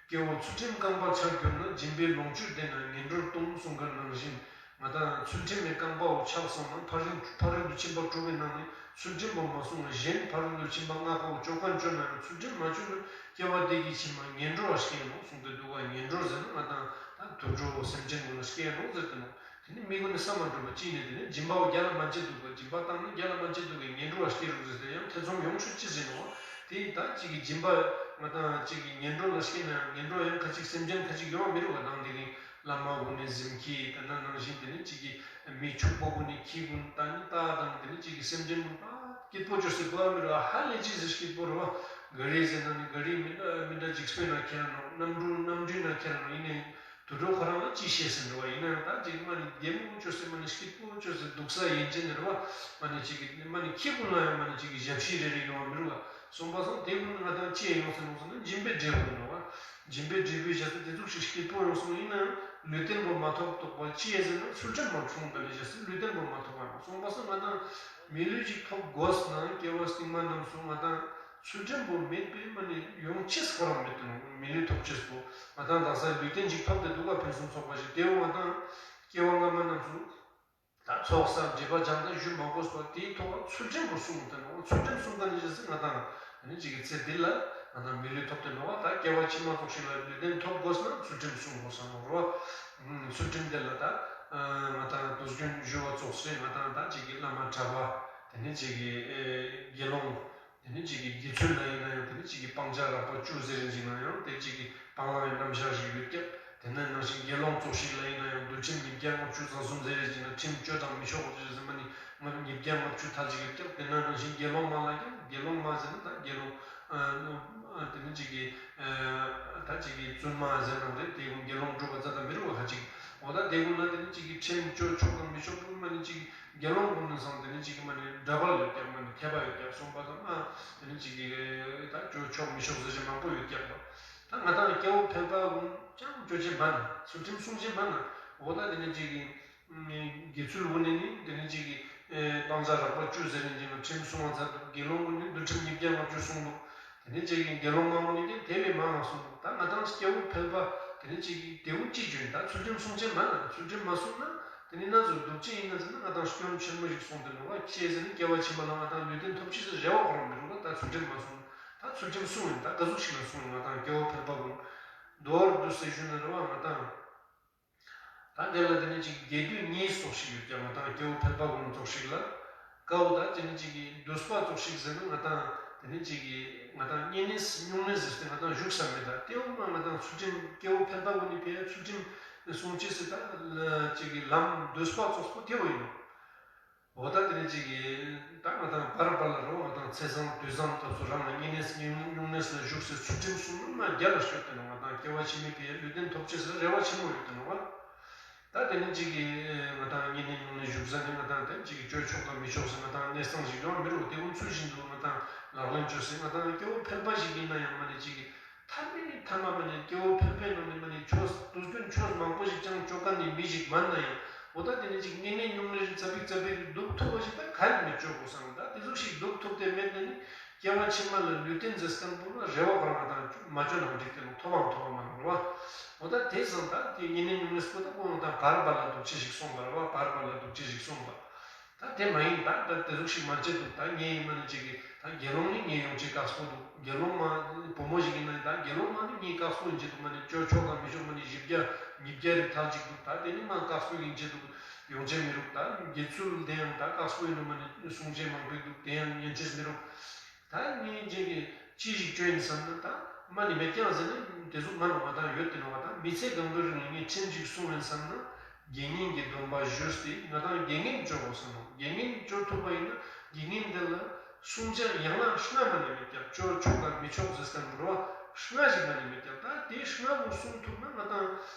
སྐྱེ་བོ་ཚུལ་ཁྲིམས་རྐང་པར་ཆགས་གྱུར་ན། སྦྱིན་པའི་ལོངས་སྤྱོད་དེ་ན་ངན་འགྲོར་ལྟུང་གསུངས་མཁན་ནང་བཞིན། ང་དང་ཚུལ་ཁྲིམས་མི་རྐང་པའོ་ཆགས་སོང་ན་ཕ་རོལ་ཕ་རོལ་ཏུ་ཕྱིན་པ་དྲུག་གི་ནང་ནས་ཚུལ་ཁྲིམས་པོ་མ་སྲུང་ན་གཞན་ཕ་རོལ་ཏུ་ཕྱིན་པ་ལྔ་ཀ་བོ་ཅོ་མཁན་ཅོ་ན་ཡང་ཚུལ་ཁྲིམས་མ་ཅོ་ན་སྐྱེ་བ་འདི་གི་ཕྱི་མ་ངན་འགྲོ་བ་སྐྱེ་ནོག་གསུངས་ཏེ་འདུག་ག། ངན་འགྲོ་ཟེར་ན་ང་དང་ད་དུད་འགྲོ་སེམས་ཅན་ཀུན་ལ་སྐྱེ་ནོག་ཟེར་ཏེ་ནོག། དེ་ནི་མི་ཀུན་ནི་བསམ་མ་འགྲུབ་པ་ཅི་ནི་དེ་ནི་སྦྱིན་པ་བོ་རྒྱལ་ལ་མ་བྱེད་འདུག་ག། སྦྱིན་པ་བཏང་ནི་རྒྱལ་ལ་མ་བྱེད་འདུག་ག། ངན་འགྲོ་བ་སྐྱེ་རུག་ཟེར་ཏེ་ཡང་ཐེ་ཚོམ་ཡོང་ཆོག་ཅི་ཟེར་ནོག། དེ་ད་ཅིག་གི་སྦྱིན་པ་ང་དང་ཅིག་གི་ངན་འགྲོ་ལ་སྐྱེ་ན་ཡང་ངན་འགྲོ་ཡང་ཁ་ཅིག་སེམས་ཅན་ཁ་ཅིག་ཡོང་བ་མི་རུག་ག། ནང་དེ་རིང་བླ་མ་ཀུན་ནི་གཟིམ་ཁྱི་དེ་ན་ནང་བཞིན་དེ་ནི་ཅིག་གི་མི་ཕྱུག་པོ་ཀུན་ནི་ཁྱི་ཀུན་ད་ནི་རྟ་དང་དེ་ནི་ཅིག་གི་སེམས་ཅན་ཀུན་པ་སྐྱིད་པོ་ཅོས་སེ་བོ་མི་རུག་ཧ་ལས་ཅི་ཟེར་སྐྱིད་པོ་རུག་བ། ག་རེ་ཟེར་ན་ནི་ག་རེ་མི་འདྲ་མི་འདྲ་འཇིགས་པའི་ནང་ཁྱེར་ནོག། གནམ་གྲུ་གནམ་གྲུའི་ནང་ཁྱེར་ནོག། ཡིན་ནའི་དུད་འགྲོ་ཁོ་རང་ལ་ཅི་ཤེས་ཟེར་འགྲོ་བ་ཡིན་ན་ཡང་ད་ཅིག་མ་ནི་བདེ་མོ་ཅོས་ཟེར་མ་ནི་སྐྱིད་པོ་ཅོས་ཟེར་སྡུག་ས་ཡན་ཆད་ནི་རེད་བ། མ་ནི་ཅིག་གི་མ་ནི་ཁྱི་ཀུན་ལ་ཡང་མ་ནི་ཅིག་གི་ཞབས་ཕྱི་རེ་རེ་ཡོང་བ་མི་རུང་བ། སོང་པ་སང་དེ་ཀུན་ང་དང་ཅི་ཡོང་ཟེར་ནོག་ཟེར་ན་སྦྱིན་པའི་འབྲས་བུ་ཡིན་ནོག་བ། སྦྱིན་པའི་འབྲས་བུའི་ཞག་ཏུ་དེ་ཚོ་ཞིག་སྐྱིད་པོ་ཡོང་སོང་ཡིན་ན་ཡང་ལུས་རྟེན་པོ་མ་ཐོབ་ཐོག་པ་ཅི་ཡ་ཟེར་ན་ཚུལ་ཁྲིམས་མ་སྲུང་བ་ནི་ཞག་སི་ལུས་རྟེན་པོ་མ་ཐོབ་པ་ནོག། སོང་པ་སང་ང་དང་མི་ལུས་ཅིག་ཐོབ་དགོས་ན་སྐྱེ་བ་སྟིང་མ་རྣམས་སུ་ང་དང་ཚུལ་ཁྲིམས་པོ་མེད་པའི་མ་ནི་ཡོང་ཅེས་ཁོ་རང་མེད་དེ་ནོག། མི་ལུས་ཐོབ་ཅེས་པོ་ང་དང་དག་ས་ལུས་རྟེན་ཅིག་ཐོབ་སྟེ་འདུག་ག་ཕུན་སུམ་ཚོགས་པ་ཞིག་དེ་བོ་ང་དང་སྐྱེ་བ་སྔ་མ་རྣམས་སུ་ད་ཚོགས་བསགས་སྒྲིབ་པ་སྦྱང་དང་ཞུ་མ་དགོས་པ་དེའི་ཐོག་ལ་ཚུལ་ཁྲིམས་པོ་སྲུང་དེ་ནོག། ཚུལ་ཁྲིམས་སྲུང་དང་ནི་ཞེས་སི་ང་དང་དེ་ནི་ཅིག་གི་ཚེ་འདི་ལ་ང་དང་མི་ལུས་ཐོབ་དེ་ནོག། ད་སྐྱེ་བ་ཕྱི་མ་ཚོགས་ཤིག་ལ་ལུས་རྟེན་ཐོབ་དགོས་ན་ཚུལ་ཁྲིམས་སྲུང་དགོས་ས་ནོག་རོ། ཚུལ་ཁྲིམས་དེ་ལ་ད་ང་དང་དུས་རྒྱུན་ཞུ་བ་ཚོགས་སེ་ང་དང་ད་ཅིག་གི་བླ་མ་གྲྭ་པ་དེ་ནི་ཅིག་གི་དགེ་སློང་དེ་ནི་ཅིག་གི་དགེ་ཚུལ་ལ་ཡིན་ན་ཡང་དེ་ནི་ཅིག་གི་སྤང་བྱ་རགས་པ་བཅུ་ཟེར་རིན་ཅིག་ན་ཡང་དེ་ཅིག་གི་སྤང་བླང་གི་རྣམ་གཞག་ཞིག་ཡོད་ཀྱག། དེ་ནས་ནང་བཞིན་དགེ་སློང་ཚོགས་ཤིག་ལ་ཡིན་ན་ཡང་འདུལ་ཁྲིམས་ཉིས་བརྒྱ་ལྔ་བཅུ་རྩ་གསུམ་ཟེར་རིན་ཅིག་ན་ཁྲིམས་བཅོ་དང་མི་ཆོག་གོ་ཅི་ཟེར་མ་ནི་ང་ཉིས་བརྒྱ་ལྔ་བཅུ་ཐལ་ཅིག་ཡོད་ཀྱག། དེ་ནས་ནང་བཞིན་དགེ་སློང་མ་ལ་ཀྱང་དགེ་སློང་མ་ཟེར་ན་ད་དགེ་སློང་དེ་ནི་ཅིག་གི་ད་ཅིག་གི་བཙུན་མ་ཟེར་ན་རེད། དེ་ཀུན་དགེ་སློང་སྒྲུབ་པ་ཙམ་དང་མི་རུང་བ་ཁ་ཅིག། འོ་ད་དེ་ཀུན་ལ་དེ་ནི་ཅིག་གི་ཁྲིམས་བཅོ་ཆོག་དང་མི་ཆོག་པོ་མ་ནི་ཅིག་གི་དགེ་སློང་ཀུན་ནི་སང་དེ་ནི་ཅིག་གི་མ་ནི་འདྲ་པར་ཡོད་ཀྱག། མ་ནི་ཁྱད་པར་ཡོད་ཀྱག། སོང་པ་དང་མ་དེ་ནི་ཅིག་གི་ད་བཅོ་ཆོག་མི་ཆོག་ཟེར་ཅེས་མང་པོ་ཡོད་ཀྱག་པ། ད་ང་དང་སྐྱེ་བོ་ཕལ་པ་ཀུན་ཅང་བཅོ་ཅེས་མ་ན་ཚུལ་ཁྲིམས་སྲུང་ཅེས་མ་ན། འོ་ད་དེ་ནི་ཅིག་གི་དགེ་ཚུལ་བོ་ནི་ནི་དེ་ནི་ཅིག་གི་སྤང་བྱ་རགས་པ་བཅུ་ཟེར་རིན་ཅིག་ན་ཁྲིམས་སྲུང་བ་ཚར་འདུག། དགེ་སློང་ཀུན་ནི་འདུལ་ཁྲིམས་ཉིས་བརྒྱ་ལྔ་བཅུ་སྲུང་འདུག། དེ་ནི་ཅིག་གི་དགེ་སློང་མ་ཀུན་ནི་ཀྱང་དེ་བས་མང་ང་སྲུང་འདུག། ད་ང་དང་སྐྱེ་བོ་ཕལ་པ་དེ་ནི་ཅིག་གི་དེ་བོ་ཅི་བཅོ་ཡིན། ད་ཚུལ་ཁྲིམས་སྲུང་ཅེས་མ་ན་ཚུལ་ཁྲིམས་མ་སྲུང་ན་དེ་ནི་ན་ཟུག་འདུག་ཅི་ཡིན་ན་ཟེར་ན་ང་དང་སྐྱོན་ཆེན་མོ་ཞིག་སོང་དེ་ནོག་བ། ཅི་ཟེར་ན་སྐྱེ་བ་ཕྱི་མ་ལ་ང་དང་ལུས་རྟེན་ཐོབ་ཅེས་སི་རེ་བ་ཁོ་རང་མི་རུང་བ། ད་ཚུལ་ཁྲིམས་མ་སྲུང་ན་ད་ཚུལ་ཁྲིམས་སྲུང་ཡིན། ད་ག་ཟུག་ཞིག་ལ་སྲུང་ཡིན། ང་དང་སྐྱེ་བོ་ཕལ་པ་ཀུན་མདོར་བསྡུས་ཏེ་ཞུས་ན་རེ་བ་ང་དང་ད་དེ་ལ་དེ་ནི་ཅིག་དགེ་སྡིག་གཉིས་ཚོགས་ཤིག་ཡོད་ཀྱག། ང་དང་སྐྱེ་བོ་ཕལ་པ་ཀུན་ཚོགས་ཤིག་ལ། ཀ་བོ་ད་དེ་ནི་ཅིག་གི་འདོད་པ་ཚོགས་ཤིག་ཟེར་ན་ང་དང་དེ་ནི་ཅིག་གི་ང་དང་བསྙེན་གནས་སྨྱུང་གནས་ཟེར་ཏེ་ང་དང་བཞུགས་ས་མེད། ད་དེ་འོ་མ་ང་དང་ཚུལ་ཁྲིམས་སྐྱེ་བོ་ཕལ་པ་ཀུན་ནི་ཕའི་ཚུལ་ཁྲིམས་སྲུང་ཅེས་སི་ད་ཅིག་གི་ལམ་འདོད་པ་ཚོགས་པོ་དེ་བོ་ཡིན་ནོག། འོ་ད་དེ་ནི་ཅིག་གི་ད་ང་དང་བར་བར་ལ་རོ་ང་དང་ཚེས་བཟང་དུས་བཟང་སྐབས་སུ་རང་ལ་བསྙེན་གནས་སྨྱུང་གནས་ལ་བཞུགས་སེ་ཚུལ་ཁྲིམས་སྲུང་ན་རྒྱ་ལ་ཤོད་དེ་ནོག། ང་དང་སྐྱེ་བ་ཕྱི་མའི་ཕའི་ལུས་རྟེན་ཐོབ་ཅེས་སི་རེ་བ་ཆེན་མོ་ཡོད་དེ་ནོག་བ། ད་དེ་ནི་ཅིག་གི་ང་དང་བསྙེན་གནས་སྨྱུང་གནས་བཞུགས་ས་ནི་ང་དང་དེ་ཅིག་གི་བཅོ་ཆོག་དང་མི་ཆོག་ཟེར་ང་དང་གནས་སྟངས་ཤིག་ཡོང་མི་རུང་། དེ་ཀུན་ཚུལ་བཞིན་དུ་ང་དང་ལག་ལེན་བཅོས་སེ་ང་དང་སྐྱེ་བོ་ཕལ་པ་ཞིག་ཡིན་ན་ཡང་མ་ནི་ཅིག་གི་ཐ་མའི་ཐ་མ་མ་ནི་སྐྱེ་བོ་ཕལ་པའི་ནང་ནས་མ་ནི་ཆོས་དུས་རྒྱུན་ཆོས་མང་པོ་ཞིག་ཅང་བཅོ་མཁན་ནི་མི་ཞིག་མན་ན་ཡང་འོ་ད་དེ་ནི་ཅིག་བསྙེན་གནས་སྨྱུང་གནས་ཞིག་ཙ་པིག་ཙ་པིག་སྡུག་ཐུག་པ་ཞིག་ད་ག་ལ་མི་བཅོ་དགོས་སམ། ད་དེ་ཟུག་ཞིག་སྡུག་ཐུག་སྟེ་མེད་ན་ནི་སྐྱེ་བ་ཕྱི་མ་ལ་ལུས་རྟེན་ཟེར་སྐམ་པོ་ལ་རེ་བ་ཁོ་རང་ང་དང་མ་བཅོ་ན་འགྲིག་གི་ནོག། ཐོབ་བའང་ཐོབ་པ་མ་ནོག་རེ་བ། འོ་ད་དེ་ཙང་ད་དེ་བསྙེན་གནས་སྨྱུང་གནས་པོ་ད་ཁོ་རང་ད་བར་བར་ལ་སྡུག་ཅེས་ཞིག་སོང་བ་རེ་བ། བར་བར་ལ་སྡུག་ཅེས་ཞིག་སོང་བ། ད་དེ་མ་ཡིན་ད་ད་དེ་ཟུག་ཞིག་མ་བྱེད་འདུག། ད་ངས་མ་ནི་ཅིག་གི་ད་དགེ་སློང་ནི་ངས་ཡོང་ཅེས་དཀགས་པོ་འདུག། དགེ་སློང་མ་བུ་མོ་ཞིག་ཡིན་ན་ད་དགེ་སློང་མ་ནི་ངས་དཀགས་པོ་ཡིན་ཅེས་འདུག། མ་ནི་བཅོ་ཆོག་དང་མི་ཆོག་མ་ནི་བཞི་བརྒྱ་ཉིས་བརྒྱ་རེ་ཐལ་ཅིག་འདུག། ད་དེ་ནི་མ་དཀགས་པོ་ཡིན་ཅེས་འདུག། ཡོང་ཅེས་མི་རུག། ད་དགེ་ཚུལ་དེ་ཡང་ད་དཀགས་པོ་ཡིན་ནོག། མ་ནི་སྲུང་ཅེས་མང་པོ་འདུག། དེ་ཡང་ཉན་ཅེས་མི་རུག། ད་ངས་ཅིག་གི་ཅི་ཞིག་བཅོ་ཡིན་བསམ་ན་ད་མ་ནི་མེད་ཀྱང་ཟེར་ན་དེ་ཟུག་མ་ནོག། ང་དང་ཡོད་དེ་ནོག། ང་དང་མི་ཚེ་གང་པོའི་རིང་ལ་ངས་ཁྲིམས་ཅིག་སྲུང་ཡིན་བསམ་ན། དགེ་བསྙེན་གྱི་སྡོམ་པ་ཞུས་ཏེ་ང་དང་དགེ་བསྙེན་བཅོ་དགོས་ས་ནོག། དགེ་བསྙེན་བཅོ་ཐུབ་པ་ཡིན་ན་དགེ་བསྙེན་དེ་ལ་སྲུང་བྱ་ཡང་ན་ལྔ་མ་ནི་མེད་ཀྱག། བཅོ་ཆོག་དང་མི་ཆོག་ཟེར་སྟངས་རོ་ལྔ་ཞིག་མ་ནི་མེད་ཀྱག། ད་དེ་ལྔ་བོ་སྲུང་ཐུབ་ན་ང་དང་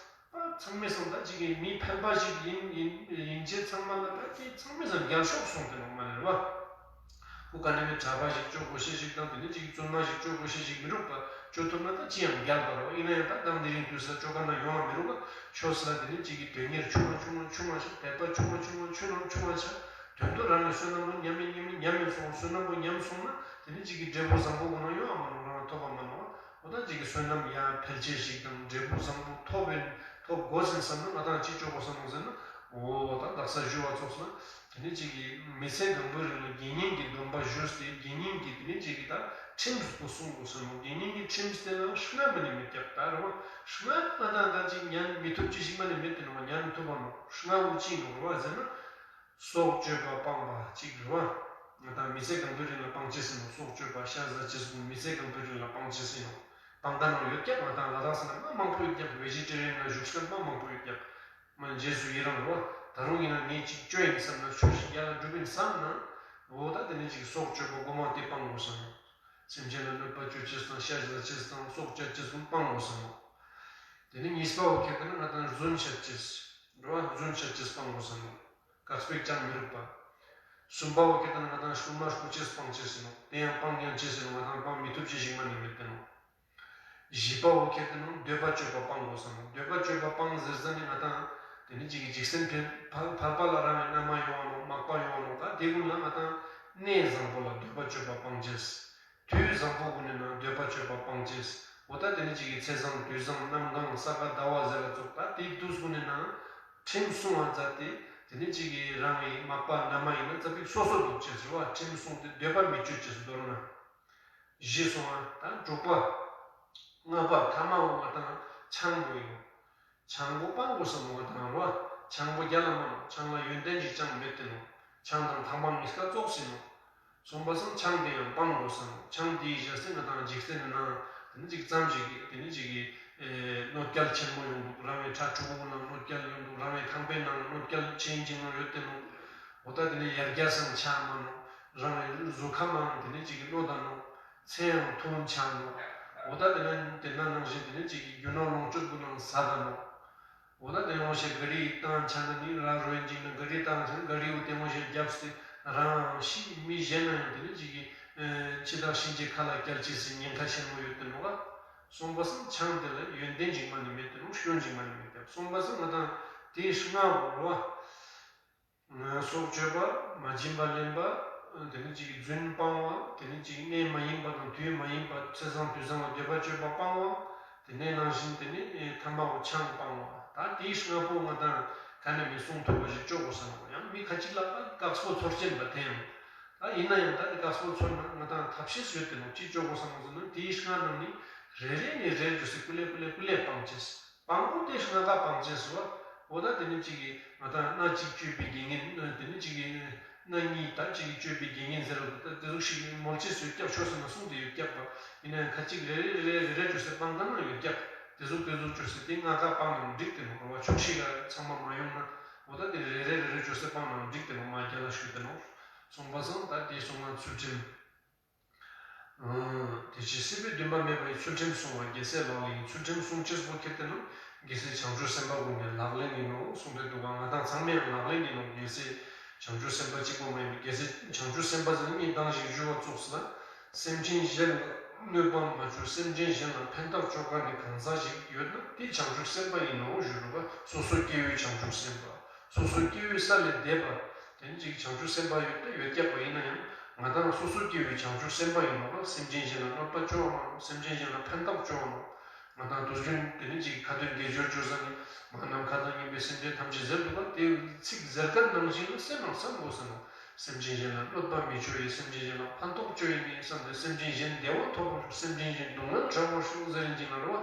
ད་ཚང་མའི་སང་ད་ཅིག་གི་མི་ཕལ་པ་ཞིག་ཡིན་ཡིན་ཡིན་ཅེས་ཚང་མ་ལ་ད་དེ་ཚང་མའི་སང་རྒྱལ་ཤོས་སོང་དེ་ནོག་མ་ནི་རེ་བ། ཁོ་ག་ནས་མི་གྲྭ་པ་ཞིག་བཅོ་དགོས་ཤེས་ཞིག་དང་དེ་ནས་ཅིག་བཙུན་མ་ཞིག་བཅོ་དགོས་ཤེས་ཞིག་མི་རུག་པ། བཅོ་ཐུབ་ན་ད་ཅི་ཡང་རྒྱལ་བ་རོ། ཡིན་ན་ཡང་ད་དང་དེ་རིང་དུས་ས་བཅོ་མཁན་ན་ཡོང་བ་མི་རུག་པ། ཆོས་ལ་དེ་ནས་ཅིག་གི་དོན་གཉེར་ཆུང་བ་ཆུང་བ་ཆུང་བ་ཆ། དད་པ་ཆུང་བ་ཆུང་བ་ཆུང་བ་ཆུང་བ་ཆ། དོན་དུ་རང་གི་བསོད་ནམས་པོ་ཉམས་ཡིན་ཉམས་ཡིན་ཉམས་ཡིན་སོང་། བསོད་ནམས་པོ་ཉམས་སོང་ན་དེ་ནས་ཅིག་གི་འབྲས་བུ་བཟང་པོ་ཁོ་ན་ཡོང་བ་མ་ནོག། རང་ཐོབ་པ་མ་ནོག། འོ་ད་ཅིག་གི་བསོད་ནམས་ཡང་འཕེལ་ཆེས་ཤིག་དང་འབྲས་བུ་བཟང་པོ་ཐོབ་ཡིན་ཐོབ་དགོས་ཟིན་བསམ་ན་ང་དང་ཅི་བཅོ་དགོས་བསམ་ནོག་ཟེར་ན། འོ་ད་དག་ས་ཞུ་བ་ཚོགས་ན་དེ་ནས་ཅིག་གི་མི་ཚེ་གང་པོའི་རིང་ལ་དགེ་བསྙེན་གྱི་སྡོམ་པ་ཞུས་ཏེ་དགེ་བསྙེན་གྱི་དེ་ནས་ཅིག་གི་ད་ཁྲིམས་པོ་སྲུང་དགོས་བསམ་ནོག། དགེ་བསྙེན་གྱི་ཁྲིམས་དེ་ལ་ལྔ་མ་ནི་མེད་ཀྱག། ད་རེ་བ་ལྔ་ང་དང་ད་ཅིག་ཉན་མི་ཐུབ་ཅི་ཞིག་མ་ནི་མེད་དེ་ནོག། ཉན་ཐུབ་པ་ནོག། ལྔ་བོ་ཅི་ནོག་རེ་བ་ཟེར་ན། སྲོག་གཅོད་པ་སྤངས་པ་གཅིག་རེ་བ། ང་དང་མི་ཚེ་གང་པོའི་རིང་ལ་སྤང་ཅེས་ཟེར་ནོག། སྲོག་གཅོད་པ་ཤ་ཟ་ཅེས་སོགས་མི་ཚེ་གང་པོའི་རིང་ལ་སྤང་ཅེས་ཟེར་ནོག། སྤང་མཁན་ཡང་ཡོད་ཀྱག། ང་དང་ལ་དྭགས་ས་ན་མ་མང་པོ་ཡོད་ཀྱག། བེ་ཇི་ཊེ་རི་ཡན་ན་བཞུགས་མཁན་མ་མང་པོ་ཡོད་ཀྱག། མ་རྗེས་སུ་ཡི་རང་རོ། ད་རུང་ཡིན་ན་ངས་ཅིག་བཅོ་ཡིན་བསམ་ན་ཆོས་ཤིག་རྒྱལ་ལ་སྒྲུབ་ཡིན་བསམ་ན། འོ་ད་དེ་ནས་ཅིག་སྲོག་གཅོད་པ་མགོ་མ་དེ་སྤང་དགོས་བསམ་ནོག། སེམས་ཅན་ལ་གནོད་པ་ཅོ་ཅེས་དང་ཤ་ཟ་ཅེས་དང་སྲོག་བཅད་ཅེས་ཀུན་སྤང་དགོས་ས་ནོག། དེ་ནེ་གཉིས་པ་བོ་ཁྱེར་ཏེ་ན་ང་དང་རྫུན་བཤད་ཅེས་རོ་རྫུན་བཤད་ཅེས་སྤང་དགོས་ས་ནོག། དཀགས་པའི་ཅང་མི་རིག་པ། གསུམ་པ་བོ་ཁྱེར་ཏེ་ན་ང་དང་ཤུལ་མ་རྐུ་ཅེས་སྤང་ཅེས་ཨིན་ནོག། དེ་ཡང་སྤང་ཉན་ཅེས་ཨིན་ནོག། ང་དང་སྤང་མི་ཐུབ་ཅེས་ཞིག་མ་ནེ་མེད་དེ་ནོག། བཞི་པ་བོ་ཁྱེར་ཏེ་ན་འདོད་པ་སྤྱོད་པ་སྤང་དགོས་ས་ནོག། འདོད་པ་སྤྱོད་པ་སྤང་ཟེར་ཟ་ནེ་ང་དང་དེ་ནེ་ཅིག་གི་འཇིག་རྟེན་ཕལ་ཕལ་པ་ལ་རང་གི་མནའ་མ་ཡོང་ནོག། མག་པ་ཡོང་ནོག། ད་དེ་ཀུན་ལ་ང་དང་གནས་བཟང་པོ་ལ་འདོད་པ་སྤྱོད་པ་སྤང་ཅེས། དུས་བཟང་པོ་ཀུན་ནི་ནང་འདོད་པ་སྤྱོད་པ་སྤང་ཅེས། འོ་ད་དེ་ནེ་ཅིག་གི་ཚེས་བཟང་དུས་བཟང་གནམ་གང་ས་ག་ཟླ་བ་ཟེར་ལ་སོགས་ད་དེ་དུས་ཀུན་ནི་ནང་ཁྲིམས་སྲུང་བ་མཛད་དེ་དེ་ནེ་ཅིག་གི་རང་གི་མག་པ་མནའ་མ་ཨིན་ན་ཙ་པིག་སོ་སོ་འདུག་ཅེས་རེད་བ། ཁྲིམས་སྲུང་སྟེ་འདོད་པ་མི་སྤྱོད་ཅེས་མདོར་ན། བཞི་སོང་བ་ད་དྲུག་པ། ལྔ་པ་ཐ་མ་བོ་ང་དང་ཆང་བོ་ཨིན་ནོག། ཆང་བོ་སྤང་དགོས་ས་ནོག་ང་དང་རོ། ཆང་བོ་རྒྱལ་ལ་མ་ནོག། ཆང་ལ་ཡོན་ཏན་ཅིག་ཅང་མེད་དེ་ནོག། ཆང་དང་ཐ་མག་གཉིས་ཀ་ཙོགས་ཨིན་ནོག། སོང་པ་སང་ཆང་དེ་ཡང་སྤང་དགོས་ས་ནོག། ཆང་དེའི་ཞག་སྟེ་ང་དང་འཇིག་རྟེན་ནི་ནང་དེ་ནེ་ཅིག་ཙམ་ཞིག་གི་དེ་ནེ་ཅིག་གི་ཨེ་གནོད་སྐྱལ་ཆེན་མོ་ཡོང་འདུག། རང་གི་ཕྲུ་གུ་ནང་གནོད་སྐྱལ་ཡོང་འདུག། རང་གི་ཁང་པའི་ནང་གནོད་སྐྱལ་ཆེན་ཅིག་ནང་ཡོད་དེ་ནོག། འོ་ད་དེ་ནེ་ཡར་རྒྱས་སང་ཆ་མ་ནོག། རང་གི་གཟུགས་ཁམས་ནང་དེ་ནེ་ཅིག་གི་གནོད་ད་ནོག། ཚེ་ཡང་ཐུང་ཆ་ནོག། འོ་ད་དེ་ནེ་དེ་ན་ནང་བཞིན་དེ་ནེ་ཅིག་གི་རྒྱུ་ནོར་ལོངས་སྤྱོད་ཀུན་ནང་ཟ་ད་ནོག། འོ་ད་དེ་ནེ་འོ་ཞེས་ག་རི་བཏང་ཆ་ན་ནི་ར་རོ་ཡིན་ཅིག་ན་ག་རི་བཏང་ཆ་ན་ག་རི་བོ་དེ་འོ་ཞེས་རྒྱབ་སྟེ་རང་ཤི་མི་གཞན་ན་ཡང་དེ་ནེ་ཅིག་གི་ཨེ་འཆི་བདག་གཤིན་རྗེ་ཁ་ལ་སྐྱེལ་ཅེས་སི་ཉེན་ཁ་ཆེན་མོ་ཡོད་དེ་ནོག། སོང་པ་སང་ཆང་དེ་ལ་ཡོན་ཏན་ཅིག་མ་ནེ་མེད་དེ་ནོག། སྐྱོན་ཅིག་མ་ནེ་མེད་དེ། སོང་པ་སང་ང་དང་དེ་ལྔ་བོ་རོ། སྲོག་གཅོད་པ། མ་བྱིན་པ་ལེན་པ། དེ་ནེ་ཅིག་རྫུན་སྤང་བ། དེ་ནེ་ཅིག་གནས་མ་ཡིན་པ་དང་དུས་མ་ཡིན་པ་ཚེས་བཟང་དུས་བཟང་ལ་འདོད་པ་སྤྱོད་པ་སྤང་བ། དེ་ནེ་ནང་བཞིན་དེ་ནེ་ཐ་མ་བོ་ཆང་སྤང་བ། ད་དེ་ལྔ་པོ་ང་དང་ག་ནེ་མི་སྲུང་ཐུབ་པ་ཞིག་ཅོ་དགོས་ས་ནོག། ཡང་མི་ཁ་ཅིག་ལ་ད་དཀགས་པོ་ཚོར་ཅེན་པ་དེ་ཡང་། ད་ཡིན་ན་ཡང་ད་དེ་དཀགས་པོ་ཚོར་ན་ང་དང་ཐབས་ཤེས་ཡོད་དེ་ནོག། ཅི་ཅོ་དགོས་ས་ནོག་ཟེར་ན་དེ་ལྔ་ནང་ནེ་རེ་རེ་ནེ་རེ་ཅོས་སེ་ཀུ་ལེ་ཀུ་ལེ་ཀུ་ལེ་སྤང་ཅེས། དང་པོ་དེ་ལྔ་ཀ་སྤང་ཅེས་སོ། འོ་ད་དེ་ནེ་ཅིག་གི་ང་དང་སྣ་གཅིག་གཅོད་པའི་དགེ་བསྙེན། དེ་ནེ་ཅིག་གི་སྣ་གཉིས་ད་ཅིག་གི་གཅོད་པའི་དགེ་བསྙེན་ཟེར་བ་ད་དེ་ཟུག་ཞིག་མོལ་ཅེས་སུ་ཡོད་ཀྱག། ཆོས་སི་ནང་གསུངས་ཏེ་ཡོད་ཀྱག་པ། ཡིན་ན་ཡང་ཁ་ཅིག་རེ་རེ་རེ་རེ་རེ་ཅོས་སེ་སྤང་ད་ན་ཡོད་ཀྱག། དེ་ཟུག་དེ་ཟུག་ཅོས་སེ་དེ་ལྔ་ཀ་སྤང་ན་འགྲིག་དེ་ནོག་རོ་བ། ཆོག་ཤེས་ཀ་ཚང་མ་མ་ཡོང་ན་འོ་ད་དེ་རེ་རེ་རེ་རེ་ཅོས་སེ་སྤང་ན་འགྲིག་དེ་ནོག། མ་རྒྱལ་ལ་ཞུ་དེ་ནོག། སོང་པ་སང་ད་དེ་སོང་ན་ཚུལ་ཁྲིམས། དེ་ཕྱིར་སྲིད་པའི་འདུན་པ་མེད་པ་ཡི། ཚུལ་ཁྲིམས་སྲུང་བ་རྒྱལ་སྲས་ལག་ལེན་ཡིན། ཚུལ་ཁྲིམས་སྲུང་ཅེས་པོ་ཁྱེར་ཏེ་ན་རྒྱལ་སྲས་བྱང་ཆུབ་སེམས་དཔའ་ཀུན་ནི་ལག་ལེན་ཡིན་ནོ་གསུངས་ཏེ་འདུག་ག། ང་དང་ཚང་མའི་ལག་ལེན་ཡིན་ནོ། རྒྱལ་སྲས་བྱང་ཆུབ་སེམས་དཔའ་གཅིག་པོ་མ་ཡིན་པའི་རྒྱལ་སྲས་བྱང་ཆུབ་སེམས་དཔའ་ཟེར་ན་ངས་མདང་ཞིག་ཞུ་བ་ཙོགས་ལ་སེམས་ཅན་གཞན་ལ་གནོད་པ་མ་བྱུང་། སེམས་ཅན་གཞན་ལ་ཕན་ཐོགས་བཅོ་མཁན་ནི་གང་ཟག་ཞིག་ཡོད་ན་དེ་བྱང་ཆུབ་སེམས་དཔའ་ཡིན་ནོ་ཞུ་རུ་བ། སོ་སོ་སྐྱེ་བོའི་བྱང་ཆུབ་སེམས་དཔའ། སོ་སོ་སྐྱེ་བོའི་ས་ལས་འདས་པ། དེ་ནི་ཅིག་བྱང་ཆུབ་སེམས་དཔའ་ཡོད་ད་ཡོད་ཀྱག་པ་ཡིན་ན་ཡང་ང་དང་སོ་སོ་སྐྱེ་བོའི་བྱང་ཆུབ་སེམས་དཔའ་ཡིན་ནོ་ལ་སེམས་ཅན་གཞན་ལ་གནོད་པ་བཅོ་བ་མ་ནོ། སེམས་ཅན་གཞན་ལ་ཕན་ཐོགས་བཅོ་བ་མ་ནོ། ང་དང་དུས་རྒྱུན་དེ་ནི་ཅིག་ཁ་ཏོན་དགེ་སྦྱོར་བཅོ་ས་ནི་མ་ནམ་མཁའ་དང་མཉམ་པའི་སེམས་ཅན་ཐམས་ཅད་ཟེར་འདུག་ག། དེ་ཚིག་ཟེར་མཁན་ནང་བཞིན་ལ་སེམས་ནང་བསམ་དགོས་ས་ནོ། སེམས་ཅན་གཞན་ལ་གནོད་པ་མི་བཅོ་ཡི། སེམས་ཅན་གཞན་ལ་ཕན་ཐོགས་བཅོ་ཡི་ནི་བསམ་སྟེ་སེམས་ཅན་གཞན་བདེ་བ་ཐོབ་པར་ཤོག། སེམས་ཅན་གཞན་སྡུག་བསྔལ་བྲལ་བར་ཤོག་ཟེར་ཡིན་ཅིག་ན་རོ།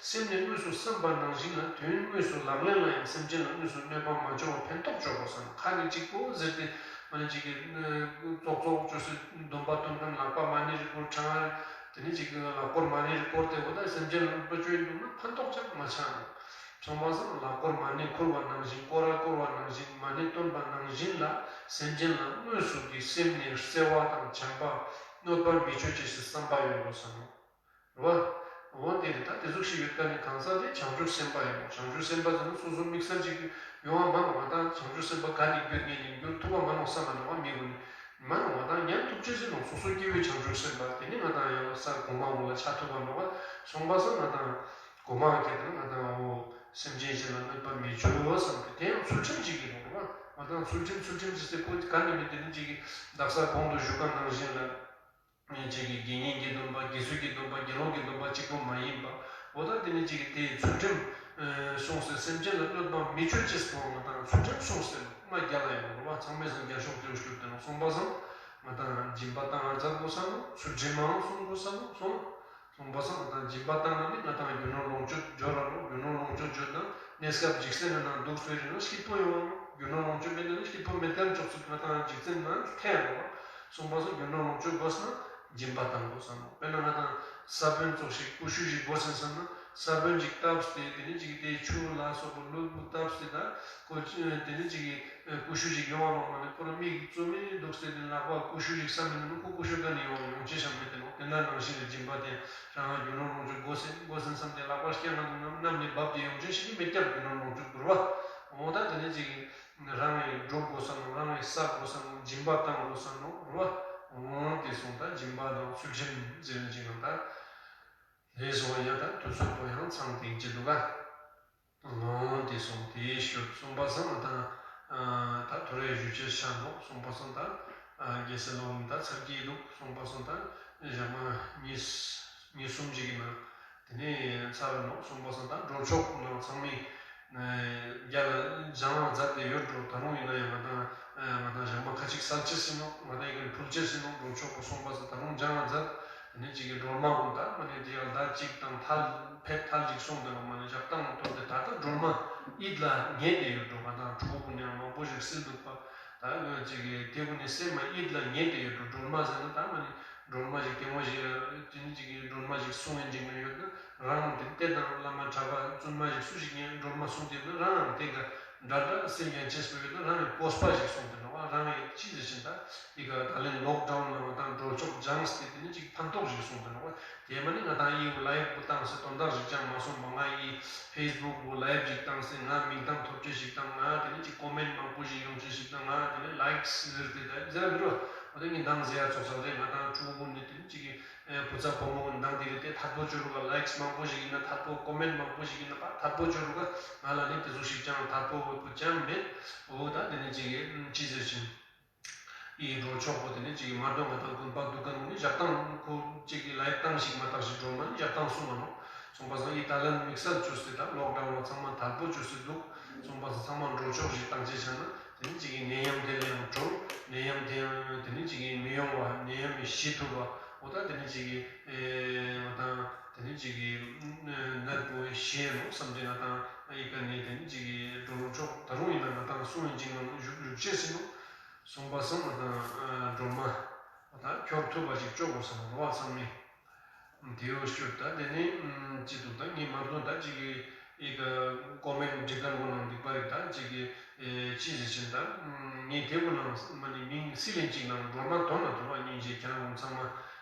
སེམས་ནི་དངོས་སུ་བསམ་པ་ནང་བཞིན་ལ་དོན་དངོས་སུ་ལག་ལེན་ལ་ཡང་སེམས་ཅན་ལ་དངོས་སུ་གནོད་པ་མ་བཅོ་བར་ཕན་ཐོགས་བཅོ་དགོས་སམ། ཁ་ནི་གཅིག་པོ་ཟེར་ཏེ་མ་ནི་གཅིག་གི་ཙོག་ཙོག་བཅོས་སེ་སྡོམ་པ་སྟོན་མཁན་ལག་པ་མ་ནི་རེ་སྐོར་ཁྲང་ཨ་དེ་ནི་གཅིག་གི་ལག་སྐོར་མ་ནི་རེ་སྐོར་ཏེ་འོ་ད་སེམས་ཅན་ལ་གནོད་པ་བཅོ་ཡིན་འདུག་ན་ཕན་ཐོགས་ཅང་མ་ཆགས་ནོ། ཚང་མ་སང་ལག་སྐོར་མ་ནི་ཁུར་བ་ནང་བཞིན་སྐོར་ར་སྐོར་བ་ནང་བཞིན་མ་ནི་སྟོན་པ་ནང་བཞིན་ལ་སེམས་ཅན་ལ་དངོས་སུ་གི་སེམས་ནི་བརྩེ་བ་དང་བྱམས་པ་གནོད་པ་མི་བཅོ་ཅེས་སི་བསམ་པ་ཡོང་དགོས་སམ། རེད་བ། འོ་དེ་རེད། ད་དེ་ཟུག་ཞིག་ཡོད་ཀ་ནི་གང་ཟག་དེ་བྱང་ཆུབ་སེམས་དཔའ་ཡིན་ནོ། བྱང་ཆུབ་སེམས་དཔའ་ཟེར་ན་སོ་སོ་དམིགས་བསལ་ཅིག་ཡོང་བ་མ་ནོ། ང་དང་བྱང་ཆུབ་སེམས་དཔའ་ག་ནས་འགྱུར་ངེས་ནི་འགྱུར་ཐུབ་པ་མ་ནོ་བསམ་པ་ནོ་བ་མི་དགོས་ནི་མ་ནོ། ང་དང་ཉན་ཐུབ་ཅེས་ཟེར་ནོ། སོ་སོ་སྐྱེ་བོའི་བྱང་ཆུབ་སེམས་དཔའ་དེ་ནི་ང་དང་ཡང་ས་གོང་མ་བོ་ལ་ཆ་ཐུབ་པ་ནོ་བ། སོང་པ་སང་ང་དང་གོ་མ་ཁྱེར་ཏེ་ང་དང་འོ་སེམས་ཅན་གཞན་ལ་གནོད་པ་མི་བྱོས་བསམ་སྟེ་དེ་ཡང་ཚུལ་ཁྲིམས་ཅིག་ཡིན་ནོ་བ། ང་དང་ཚུལ་ཁྲིམས་ཚུལ་ཁྲིམས་ཅིག་ཟེར་པོ་ག་ནས་མི་དེ་ནི་ཅིག་གི་དག་ས་གོང་དུ་ཞུ་ཀ་ནང་བཞིན་ལ། ཅིག་གི་དགེ་བསྙེན་གྱི་སྡོམ་པ་དགེ་ཚུལ་གྱི་སྡོམ་པ་དགེ་སློང་གི་སྡོམ་པ་གཅིག་པོ་མ་ཡིན་པ། འོ་ད་དེ་ནི་ཅིག་གི་དེའི་ཚུལ་ཁྲིམས་སྲུངས་སེ་སེམས་ཅན་ལ་གནོད་པ་མི་བཅོ་ཅེས་པོ་ང་དང་ཚུལ་ཁྲིམས་སྲུངས་སེ་མ་རྒྱལ་ལ་ཡོང་རུ་བ། ཚང་མས་སང་རྒྱལ་ཤོག་དེ་བཞུགས་ཏེ་ནོ། སོང་པ་སང་ང་དང་སྦྱིན་པ་བཏང་ང་མཛད་དགོས་ས་ནོ། ཚུལ་ཁྲིམས་མང་སྲུང་དགོས་ས་ནོ། སོང་། སོང་པ་སང་ང་དང་སྦྱིན་པ་བཏང་ན་ནི་ང་དང་རྒྱུ་ནོར་ལོངས་སྤྱོད་འབྱོར་ར་ནོ། རྒྱུ་ནོར་ལོངས་སྤྱོད་འབྱོར་དང་གནས་སྐབས་འཇིག་རྟེན་ནི་ནང་འདུག་སོ་ཡི་རིང་ལ་སྐྱིད་པོ་ཡོང་བ་ནོ། རྒྱུ་ནོར་ལོངས་སྤྱོད་མེད་ན་ནི་སྐྱིད་པོ་མེད་དེ་ཙོགས་སུ་ང་དང་འཇིག་རྟེན་ནང་ཐལ་ཡོང་བ། སོང་པ་སང་རྒྱུ་ནོར་ལོངས་སྤྱོད་དགོས་ན་སྦྱིན་པ་བཏང་དགོས་ས་ནོ། དཔེར་ན་ང་དང་ས་བོན་ཙོགས་ཤིག་ཀུ་ཤུ་ཞིག་དགོས་ཟིན་ས་ན་ ས་བོན་ཅིག་བཏབ་སྟེ་དེ་ནི་ཅིག་དེ་ཆུ་ལ་སོགས་པ་ལུད་པོ་བཏབ་སྟེ་ད་ཁོ་དེ་ནི་ཅིག་ཀུ་ཤུ་ཅིག་ཡོང་བ་མ་ནི་ཁོ་རང་མིག་གིས་བཙུམ་མི་འདུག་སྟེ་དེ་ལག་པ་ཀུ་ཤུ་ཅིག་བསམ་མི་འདུག་ཁོ་ཀུ་ཤུ་ག་ནས་ཡོང་ཡོང་ཅེས་བསམ་མི་དེ་ནོག་དེ་ན་ནང་བཞིན་ལ་སྦྱིན་པ་དེ་རང་རྒྱུ་ནོར་ལོངས་སྤྱོད་དགོས་སེ་དགོས་སེ་བསམ་སྟེ་ལག་པ་སྐྱེ་ང་དང་གནམ་ནས་བབས་ཏེ་ཡོང་ཅེས་ཞིག་མི་སྐྱབས་རྒྱུ་ནོར་ལོངས་སྤྱོད་དགོས་ར་བ། འོ་ད་དེ་ནི་ཅིག་རང་གི་འགྲོ་དགོས་ས་ནོག་རང་གི་ས་དགོས་ས་ནོག་སྦྱིན་པ་བཏང་དགོས་ས་ནོག་ར་བ། འོ་དེ་སོང་ད་སྦྱིན་པ་དང་ཚུལ་ཁྲིམས་ཟེར་ནི་ཅིག་ནང་ད། དེ་སོང་ཡ་ད་དུས་ཚོད་པོ་ཡང་ཚང་སྟེ་ཅི་འདུག་ག་འོ་དེ་སོང་དེ་ཤོད་སོང་པ་སང་ང་དང་ད་ཐོ་རེ་ཞུ་ཅེས་ཆ་འདུག་སོང་པ་སང་ད་རྒྱལ་སྲས་ལོ་ད་ཚར་གྱི་འདུག་སོང་པ་སང་ད་ཞག་མ་གཉིས་གཉིས་གསུམ་ཅིག་གི་ནང་དེ་ནས་ཚར་འདུག་སོང་པ་སང་ད་འགྲོ་ཕྱོགས་ནང་ཚང་མས་རྒྱ་ལ་སྦྱང་བ་མཛད་དེ་ཡོད་འགྲོ། ད་རུང་ཡིན་ན་ཡང་ང་དང་ང་དང་ཞག་མ་ཁ་ཅིག་གསལ་ཅེས་ཡིན་ནོག་ང་དང་ཡི་གེ་ཕུལ་ཅེས་ཡིན་ནོག་འགྲོ་ཕྱོགས་པོ་སོང་པ་སང་ད་རུང་སྦྱང་བ་མཛད། དེ་ནས་ཅིག་གི་སྒྲོལ་མ་ཀུན་ད་མ་ནི་དེ་ཡང་ཟླ་གཅིག་དང་ཐལ་ཕེད་ཐལ་ཅིག་སོང་དེ་ནོག་མ་ནི་ཞག་དང་ཐོབ་སྟེ་ད་ལྟ་སྒྲོལ་མ་ཡིད་ལ་ངེས་ཏེ་ཡོད་འགྲོ། ང་དང་ཕྲུ་གུ་ཀུན་ཡང་མང་པོ་ཞིག་སིལ་འདུག་པ། ད་ཅིག་གི་དེ་ཀུན་ནི་སེམས་མ་ཡིད་ལ་ངེས་ཏེ་ཡོད་འགྲོ། སྒྲོལ་མ་ཟེར་ན་ད་མ་ནི་སྒྲོལ་མ་ཞིག་དེ་མོ་ཞིག་དེ་ནི་ཅིག་གི་སྒྲོལ་མ་ཞིག་གསུང་ཡིན་ཅིག་མ་ཡོད་ན་རང་དེ་ལྟས་དང་བླ་མ་གྲྭ་པ་བཙུན་མ་ཞིག་སུ་ཞིག་ཡང་སྒྲོལ་མ་གསུང་དེ་ན་རང་དེ་ག་འདྲ་འདྲ་སེམས་ཡང་ཆེས་པོ་ཡོད་ན་རང་གི་གོ་སྤ་ཞིག་གསུང་དེ་ནོག་པ། རང་གི་ཅི་ཟེར་ཕྱིན་ད་འི་ག་ད་ལན་ལོག་ཌའུན་ནང་ང་དང་འགྲོ་ཕྱོགས་སྦྱངས་ཏེ་དེ་ནི་ཅིག་ཕན་ཐོགས་ཞིག་གསུང་དེ་ནོག་པ། དེ་མ་ནི་ང་དང་འི་ལའིབ་པོ་བཏང་སྟེ་དོན་དག་ཞིག་ཅང་མ་སོང་པ། ང་འི་ཕེས་བུག་པོ་ལའིབ་ཅིག་བཏང་སྟེ་ང་མིང་ཐང་ཐོབ་ཅེས་ཞིག་དང་ང་དེ་ནི་ཅིག་ཀོ་མེན་མང་པོ་ཞིག་ཡོང་ཅེས་ཞིག་དང་ང་དེ་ནི་ལའིཀ་ཟེར་ཏེ་ད་ཟེར་མི་རོ། འོ་དེ་ངས་འདང་ཟེར་ཡ་ཚོགས་ས་རེད། ང་དང་ཕྲུ་གུ་ནི་དེ་ནི་ཅིག་གི་ཨེ་བུ་ཚ་བུ་མོ་ནང་དེ་རེད་དེ་ཐད་པོ་ཅོ་རུ་ག་ལའིཀ་མང་པོ་ཞིག་ཡིན་ན་ཐད་པོ་ཀོ་མེན་མང་པོ་ཞིག་ཡིན་ན་པ་ཐད་པོ་ཅོ་རུ་ག་ང་ལ་ནི་དེ་ཟུག་ཞིག་ཅང་ཐད་པོ་བོ་ཅང་མེད། འོ་ད་དེ་ནི་ཅིག་གི་ཅི་ཟེར་ཕྱིན། འི་འགྲོ་ཕྱོགས་པོ་དེ་ནི་ཅིག་གི་མ་འདོད་ང་དང་དགོན་པ་འདུག་ག་ནོ་ནི་ཞག་དང་ཁོ་ཅིག་གི་ལའིཀ་བཏང་ཞིག་མ་བཏང་ཞིག་འགྲོ་མ་ནི་ཞག་དང་གསུང་ང་ནོ། སོང་པ་སང་འི་ད་ལན་དམིགས་བསལ་བཅོས་ཏེ་ད་ལོག་ཌའུན་ལ་ཚང་མ་ཐད་པོ་བཅོས་ཏེ་འདུག་སོང་པ་སང་ཚང་མ་འགྲོ་ཕྱོགས་ཞིག་བཏང་ཅེས་ཆ་ན། དེ་ནི་ཅིག་གི་ནད་ཡམས་དེ་ལ་ཡང་གྲོལ། ནད་ཡམས་དེ་ཡང་དེ་ནི་ཅིག་གི་མི་ཡོང་བ་ནད་ཡམས་མི་ཞི་ཐུབ་པ། འོ་ད་དེ་ནི་ཅིག་གི་ཨེ་ང་དང་དེ་ནི་ཅིག་གི་ནད་པོ་ཞི་ནོ་བསམ་སྟེ་ང་དང་འི་ཀ་ནི་དེ་ནི་ཅིག་གི་འགྲོ་ལུགས་ཕྱོགས་ད་རུང་ཡིན་ན་ང་དང་གསུང་ཡིན་ཅིག་ནང་བཞུགས་བཞུགས་ཅེས་ཡིན་ནོ། སོང་པ་སང་ང་དང་སྒྲོལ་མ་འོ་ད་ཁྱོར་ཐུབ་པ་ཅིག་ཅོ་དགོས་སམ་རོ་བ་ཚང་མས། དེའོ་ཤོད་ད་དེ་ནི་ཅི་འདུག་ད་ངས་མ་འདོད་ད་ཅིག་གི་ཨི་ཀ་ཀོ་མེན་འབྲི་མཁན་གོ་ནང་འདུག་པ་རེད། ད་ཅིག་གི་ཨེ་ཅི་ཟེར་ཕྱིན་ད་ངས་དེ་གོ་ནང་མ་ནི་མིང་སི་ལེན་ཅིག་ནང་སྒྲོལ་མ་དོན་ལ་དོ་བ་སྙིང་རྗེ་ཁྱེད་རང་ཚང་མ་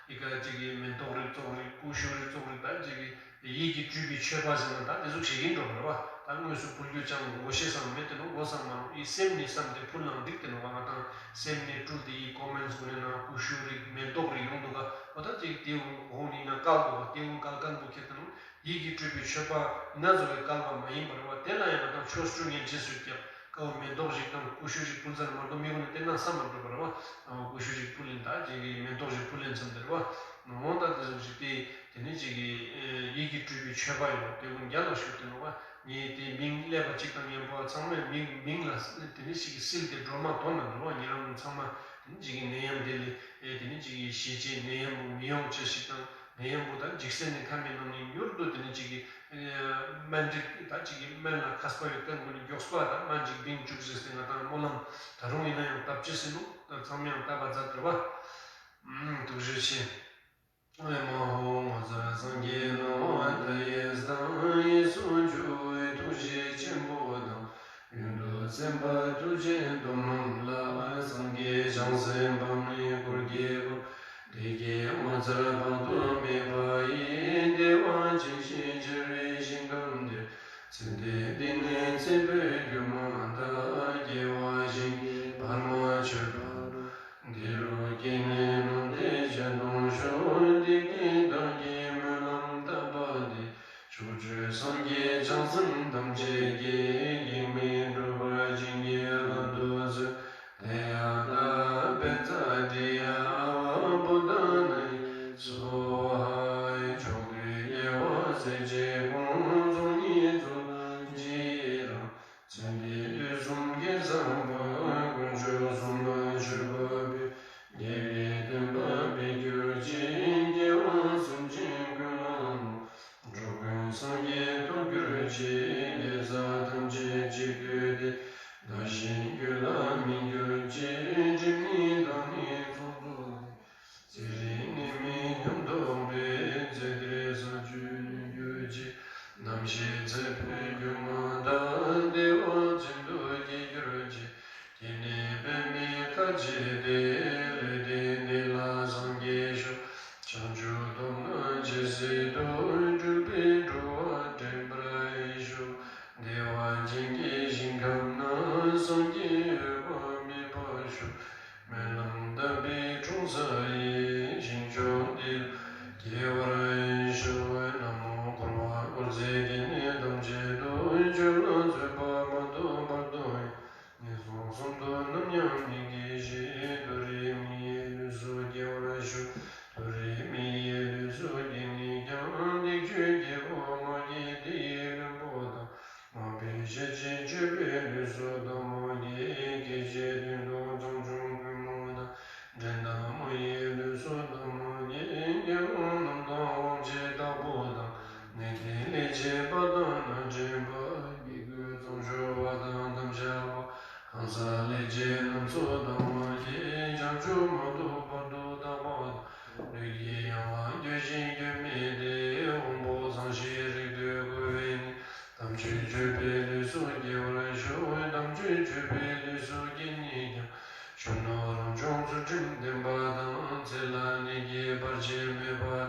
ཨི་ཀ་ཅིག་གི་མེ་ཏོག་རེ་ཙོགས་རེ་ཀུ་ཤུ་རེ་ཙོགས་རེ་ད་ཅིག་གི་ཡིད་ཀྱིས་སྤྲུལ་པའི་མཆོད་པ་ཟེར་ན་ད་དེ་ཟུག་བྱེད་ཀྱིན་འགྲོ་བ་རེད་བ། ད་དངོས་སུ་ཕུལ་རྒྱུ་ཅང་དགོས་ཤེས་སང་མེད་དེ་ནོ། དགོས་སང་མ་ནོ་ཨི་སེམས་ནས་བསམ་སྟེ་ཕུལ་ནང་འགྲིག་དེ་ནོ་བ། ང་དང་སེམས་ནས་སྤྲུལ་ཏེ་ཨི་ཀོ་མེན་གོ་ནས་ནང་ཀུ་ཤུ་རིགས་མེ་ཏོག་རིགས་ཡོང་འདུག་ག་འོ་ད་ཅིག་དེ་འོང་ནི་ན་བཀལ་དགོས་བ། དེ་འོང་བཀལ་མཁན་པོ་ཁྱེད་དེ་ནོ་ཡིད་ཀྱིས་སྤྲུལ་པའི་མཆོད་པ་ཡིན་ན་ཟོ་བའི་བཀལ་བ་མ་ཡིན་པ་རེད་བ། དེ་ལ་ཡང་ང་དང་ཆོས་སྤྲུལ་ཉན་ཅེས་སུ་ཀྱག་ཀའོ་མེ་ཏོག་ཞིག་དང་ཀུ་ཤུ་ཞིག་ཕུལ་ཚར་མ་གཏོགས་མི་གུན་ནི་དེ་ན་བསམ་མ་འགྲོ་བ་རེད་བ། ཀུ་ཤུ་ཞིག་ཕུལ་ཡིན་ད་ཅིག་གི་མེ་ཏོག་ཞིག་ཕུལ་ཡིན་བསམ་དེ་རེད་བ། འོང་ད་དེ་ཟུག་ཞིག་དེ་དེ་ནི་ཅིག་གི་ཡིད་ཀྱིས་སྤྲུལ་པའི་མཆོད་པ་ཡོད་དེ་ཀུན་རྒྱ་ལ་ཞུགས་དེ་ནོ་བ། ངས་དེ་མིང་ཀླད་པ་གཅིག་དང་མཉམ་པོ་ཚང་མས་མིང་མིང་ལ་དེ་ནི་ཞིག་གི་སིལ་ཏེ་སྒྲོལ་མ་དོན་ལ་འགྲོ་བ། ཉེ་རང་ཚང་མ་དེ་ནི་ཅིག་གི་ནད་ཡམས་དེ་ལས་དེ་ནི་ཅིག་གི་ཞི་བྱེད་ནད་ཡམས་པོ་མི་ཡོང་ཅེས་ཤིག་དང་ནད་ཡམས་པོ་དང་འཇིག་རྟེན་ནི་ཁམས་ནང་ནས་མྱུར་དུ་དེ་ནི་ཅིག་གི་སྨན་རིགས་ད་ཅིག་གི་སྨན་ལ་མཁས་པ་ཡོད་མཁན་ཀུན་ནི་མགྱོགས་པ་དང་སྨན་ཅིག་བིང་བཅུག་ཟེར་ཏེ་ང་དང་སྨོན་ལམ་ད་རུང་ཡིན་ན་ཡང་བཏབ་ཅེས་ཟིན་ནོ། ད་ཚང་མ་ཡང་བཏབ་པ་མཛད་དེ་རེད་བ། ཐུགས་རྗེ་ཆེ། ཨེ་མ་ཧོ། ངོ་མཚར་སངས་རྒྱས་སྣང་བ་མཐའ་ཡས་དང་། གཡས་སུ་འཇུག་པའི་ཐུགས་རྗེ་ཆེན་པོ་དང་། གཡོན་དུ་མཛད་པ་ཐུགས་རྗེའི་སྡོམ་ལམ་ལ། སངས་རྒྱས་བྱང་སེམས་འཕགས་མའི་སྐུར་གྱུར་པ། དེ་སྐད་ངོ་མཚར་དཔག་ཏུ་མེད་པ་ཡི། བདེ་བ་ཅན་ཞེས་བྱ་བའི་ཞིང་ཁམས་འདིར། ཚེ་འདས་འདི་ནས་ཚེ་འཕོས་གྱུར་མ་ཐག། སྐྱེ་བ་གཞན་གྱིས་བར་མ་ཆོད་པ། འདི་རུ་སྐྱེས་ནས་སྣང་མཐའི་ཞལ་མཐོང་ཤོག། དེ་སྐད་བདག་གིས་སྨོན་ལམ་བཏབ་པ་འདི། ཕྱོགས་བཅུའི་སངས་རྒྱས་བྱང་སེམས་ཐམས་ཅད་ཀྱིས། གེགས་མེད་གྲུབ་པ་བྱིན་གྱིས་བརླབ་ཏུ་གསོལ། དེ་ཡང་དག་པའི་ཕྱག་རྒྱའི་ཨ་བ་བུདྡྷ་ནཱ་ཡེ་སྭཱ་ཧཱ། ཕྱོགས་དུས་དགེ་བ་སྲིད་ཞིའི་ཀུན་རྫོབ་ཉིད་སུ་ལ་མཆིས་དང་། ཚེ་འདིའི་དུས་གསུམ་དགེ་བསགས་པ། དཀོན་མཆོག་གསུམ་ལ་མཆོད་པ་ཕུལ། དགེ་བའི་བསྟན་པ་འཕེལ་གྱུར་ཅིག། སྐྱེ་བ་སེམས་ཅན་ཀུན་ལ་བཟང་། འགྲོ་ཀུན་སངས་རྒྱས་ཐོབ་གྱུར་ཅིག། དགེ་རྩ་ཐམས་ཅད་གཅིག་བསྡུས་ཏེ། བདག་གཞན་རྒྱུད་ལ་སྨིན་གྱུར་ཅིག། སྒྲིབ་གཉིས་དག་ནི་ཚོགས་རྫོགས་ཏེ། ཚེ་རིང་ནད་མེད་ཉམས་རྟོགས་པའི། ཚེ་འདིར་ས་བཅུད་ནུས་གྱུར་ཅིག། ཞེས་དེ་ལས་དེ་འདི་ལ་སངས་རྒྱས་ཤོག། བྱང་ཆུབ་སྟོང་ན་ཇི་སྲིད་དུ། སྤྲུལ་པས་འགྲོ་བ་འདྲེན་པར་ཤོག། བདེ་བ་ཅན་གྱི་ཞིང་ཁམས་ན། སངས་རྒྱས་འོད་དཔག་མེད་པ་བཞུགས། སྨོན་ལམ་དམ་པའི་འཁྲུངས་ས་ཡི། ཞིང་མཆོག་འདི་ལ་སྐྱེ་བར་ཤོག། ན་མོ། འཁོར་བ་འཁོར་ཚེ་སྐྱེ་གནས་ཐམས་ཅད་དུ། ཆོས་ལ་བརྩོན་པ་མ་ཐོབ་བར་དུ་ཡང་། ངན་སོང་གསུམ་དུ་ནམ་ཡང་མི་སྐྱེ་ཞིང་། མཐོ་རིས་མི་ཡི་ལུས་སུ་སྐྱེ་བར་ཤོག། མཐོ་རིས་མི་ཡི་ལུས་སུ་སྐྱེས་ནས་ཀྱང་། སྡིག་སྤྱོད་ཀྱི་སྒོ་མ་སྐྱེས་དེའི་བློན་པོ་དང་། མ་འཕེལ་ཤེས་བྱའི་སྤྱོད་པའི་ལུས་སུ་བདག་མ་སྐྱེས། སྐྱེ་མཆེད་དོན་དུ་བྱང་ཆུབ་ཀུན་རྨོངས་དང་། འགྲན་ཟླ་མ་ཡི་ལུས་སུ་བདག་མ་སྐྱེས། དགེ་སློང་རྣམས་དང་དབང་བྱེད་བདག་པོ་དང་། གནས་བརྟན་ལས་བྱེད་པ་དང་མནའ་འདྲེན་པ། དགེ་བསྐོས་གཙང་ཕྱོགས་པ་དང་དམ་བཅའ་བ། ཧང་སང་ལས་བྱེད་རྣམས་སུ་བདག་མ་སྐྱེས། བྱང་ཆུབ་མ་ཐོབ་བར་དུ་བདག་མ་སྐྱེས། ལུས་ཀྱི་གཡེང་བ་འགྱོད་བཞིན་འགྱོད་མེད་དེ། དབང་པོ་ཚང་ཞིང་རིགས་གཏེར་རྒོད་པའི་ནད། དམ་ཆོས་སྤྱོད་པའི་ལུས་སུ་སྐྱེ་བར་ཤོག། དམ་ཆོས་སྤྱོད་པའི་ལུས་སུ་སྐྱེས་ནས་ཀྱང་། གཞོན་ནུ་རབ་བྱུང་ཚུལ་ཁྲིམས་ལྡན་པ་དང་། ཚེ་ལ་གནོད་བགྱིད་བར་ཆད་མེད་པ།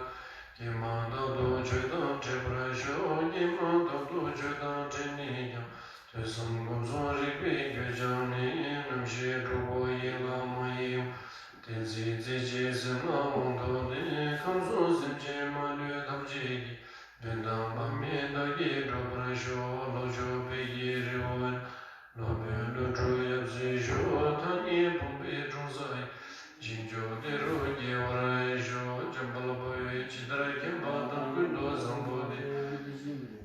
སྐྱེས་མ་ཐག་ཏུ་ཆོས་དང་འཕྲད་པར་ཤོག། སྐྱེས་མ་ཐག་ཏུ་ཆོས་དང་འཕྲད་ནས་ཀྱང་། ཐོས་བསམ་སྒོམ་གསུམ་རིག་པའི་རྒྱུད་སྦྱངས་ནས། རྣམ་ཤེས་དྲུག་པོ་ཡིད་ལ་མ་ཡེངས་པར། ཏིང་འཛིན་རྩེ་གཅིག་སེམས་ལ་དབང་ཐོབ་སྟེ། ཁམས་གསུམ་སེམས་ཅན་མ་ལུས་ཐམས་ཅད་ཀྱི། དོན་དམ་པ་མི་རྟག་གིས་གྲུབ་པར་ཤོག། ལྷོ་ཕྱོགས་བོད་ཀྱི་རི་བོ། སློབ་དཔོན་ཀླུ་སྒྲུབ་ཡབ་སྲས་ཞུ། ཐ་སྙད་ཕུང་པོའི་འཁྲུངས་ས་ཡི། ཞིང་མཆོག་དེ་རུ་སྐྱེ་བར་ཤོག། འཇམ་དཔལ་དཔའ་བོས་ཇི་ལྟར་མཁྱེན་པ་དང་། ཀུན་ཏུ་བཟང་པོ་དེ།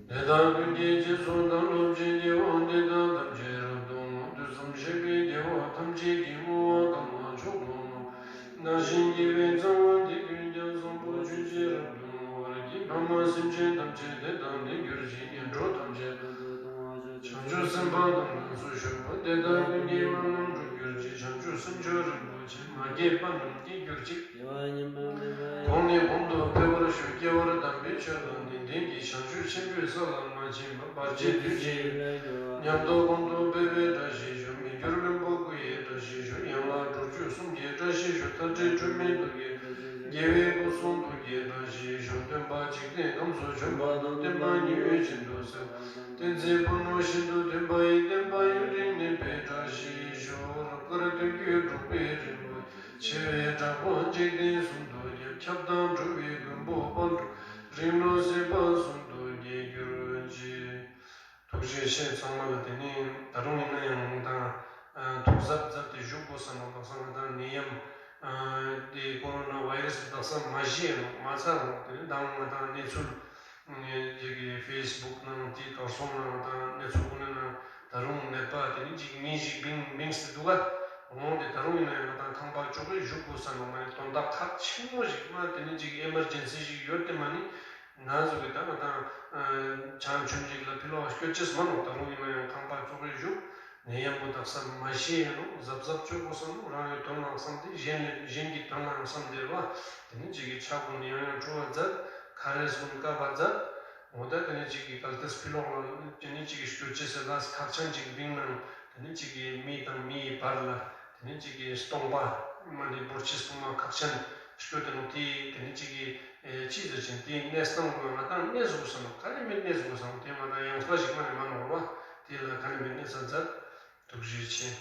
དེ་དག་ཀུན་གྱི་རྗེས་སུ་བདག་སློབ་ཅིང་། དགེ་བ་འདི་དག་ཐམས་ཅད་རབ་ཏུ་བསྔོ། ཐོས་བསམ་བཞེས་པའི་དགེ་བ་ཐམས་ཅད་ཀྱིས། བསྔོ་བ་གང་ལ་མཆོག་ཏུ་བསྔགས། བདག་གཞན་དགེ་བའི་རྩ་བ་འདི་ཀུན་ཀྱང་། བཟང་པོ་སྤྱོད་ཕྱིར་རབ་ཏུ་བསྔོ་བར་བགྱི། ཕ་མ་སེམས་ཅན་ཐམས་ཅད་དེ་དག་ནི། གྱུར་ཅིག་ངན་འགྲོ་ཐམས་ཅད་དག་ཏུ་སྟོང་བར་ཤོག། བྱང་ཆུབ་སེམས་དཔའ་རྣམས་ལ་སོགས་ཞུགས་པ། དེ་དག་ཀུན་གྱི་དབང་རྣམས་གྲུབ་གྱུར་ཅིག། བྱང་ཆུབ་སེམས་མཆོག་རིན་པོ་ཆེ། མ་སྐྱེས་པ་རྣམས་སྐྱེ་གྱུར་ཅིག། གོང་ནས་གོང་དུ་འཕེལ་བར་ཤོག། སྐྱེ་བ་དམ་པའི་ཆོས་དང་ནན་ཏན་གྱིས། བྱང་ཆུབ་ཆེན་པོའི་ས་ལ་མ་ཕྱིན་པ། བར་ཆད་སྡུག་བསྔལ་ཉམས་རྟོགས་གོང་དུ་འཕེལ་བའི་བཀྲ་ཤིས་ཤོག། མི་འགྱུར་བློན་པོ་སྐུ་ཡི་བཀྲ་ཤིས་ཤོག། ཡན་ལག་དྲུག་ཅུ་གསུམ་གྱི་བཀྲ་ཤིས་ཤོག། མཐའ་བྲལ་འཁྲུལ་མེད་གདུལ་དཀའི། རྒྱལ་བའི་སྐུ་གསུང་ཐུགས་ཀྱི་བཀྲ་ཤིས་ཤོག། སྟོན་པ་འཇིག་རྟེན་ཁམས་སུ་བྱོན་པ་དང་། བསྟན་པ་ཉི་འོད་བཞིན་དུ་གསལ་བ་དང་། བསྟན་འཛིན་ཕུང་པོ་ཤིན་ཏུ་འདུས་པ་ཡི། བསྟན་པ་ཡུན་རིང་གནས་པའི་བཀྲ་ཤིས་ཤོག། རབ་དཀར་དུས་ཀྱི་འབྲུག་པའི་རིན་པོ་ཆེ། ཆེ་བའི་གྲགས་པ་འཇིག་རྟེན་གསུམ་དུ་ཁྱབ། ཁྱབ་བདག་འགྲོ་བའི་མགོན་པོ་དཔལ་སྤྲུལ། རིང་ལུགས་སྲིད་པ་གསུམ་དུ་རྒྱས་གྱུར་ཅིག། ཐུགས་རྗེ་ཆེ་ཚང་མ་ལ། དེ་ནི་ད་རུང་ཡིན་ན་ཡང་ང་དང་ཐུགས་གཟབ་གཟབ་སྟེ་བཞུགས་དགོས་ས་ནོག། དག་ས་ང་དང་ནད་ཡམས་དེ་ཀོ་རོ་ན་བྷའི་རེས་དག་ས་མ་ཤི་ཡ་ནོག། མ་ཚར་ནོག། དེ་ནི་ད་ང་དང་གནས་ཚུལ་ཅིག་གི་ཕེས་བུག་ནང་དེ་གར་སོང་ནང་དང་གནས་ཚུལ་ཀུན་ནང་ད་རུང་ནད་པ་དེ་ནི་ཅིག་ཉིས་ཤིག་བིང་བིང་སྟེ་འདུག་ག། འོང་དེ་ད་རུང་ཡིན་ན་ཡང་ང་དང་ཁང་པ་ཅོག་གི་བཞུགས་དགོས་ས་ནོག། མ་ནི་དོན་དག་ཁག་ཆེན་མོ་ཞིག་མ་དེ་ནི་ཅིག་ཨེ་མར་ཇེན་སི་ཞིག་ཡོད་དེ་མ་ནི། ང་ཚོ་གི་ད་ང་དང་ཆང་ཆུང་ཅིག་ལ་ཕི་ལོག་སྐྱོད་ཅེས་མ་ནོག། ད་རུང་ཡིན་ན་ཡང་ཁང་པ་ཅོག་གི་བཞུགས། ནད་ཡམས་པོ་དག་ས་མ་ཤི་ཡ་ནོག། གཟབ་གཟབ་ཅོ་དགོས་ས་ནོག། རང་གི་དོན་ལ་བསམ་སྟེ་གཞན་ལ་གཞན་གྱི་དོན་ལ་བསམ་སྟེ་རེད་བ། དེ་ནི་ཅིག་གི་ཕྱག་ཀུན་ཡང་ཡང་འཁྲུ་བ་མཛད། ཁ་རས་ཀུན་བཀབ་པ་མཛད། འོ་ད་དེ་ནི་ཅིག་གི་གལ་ཏེ་ཕི་ལོག་ལ་དེ་ནི་ཅིག་གི་སྐྱོད་ཅེས་སི་ལས་ཁག་ཅན་ཅིག་བིང་ནང་དེ་ནི་ཅིག་གི་མི་དང་མི་ཡི་བར་ལ་དེ་ནི་ཅིག་གི་སྟོང་པ་མ་ནི་འབོར་ཆེས་པོ་མ་ཁག་ཅན་སྐྱོད་དེ་ནོག། དེ་དེ་ནི་ཅིག་གི་ཨེ་ཅི་ཟེར་ཅིན་དེའི་གནས་སྟངས་ཀུན་ང་དང་གནས་དགོས་ས་ནོག། ག་ནས་མི་གནས་དགོས་ས་ནོག། དེ་ང་དང་ཡང་སྤ་ཞིག་མ་ནས་མ་ནོར་བ། དེ་ལ་ག་ནས་མི་གནས་ས་མཛད། ཐུགས་རྗེ་ཆེ།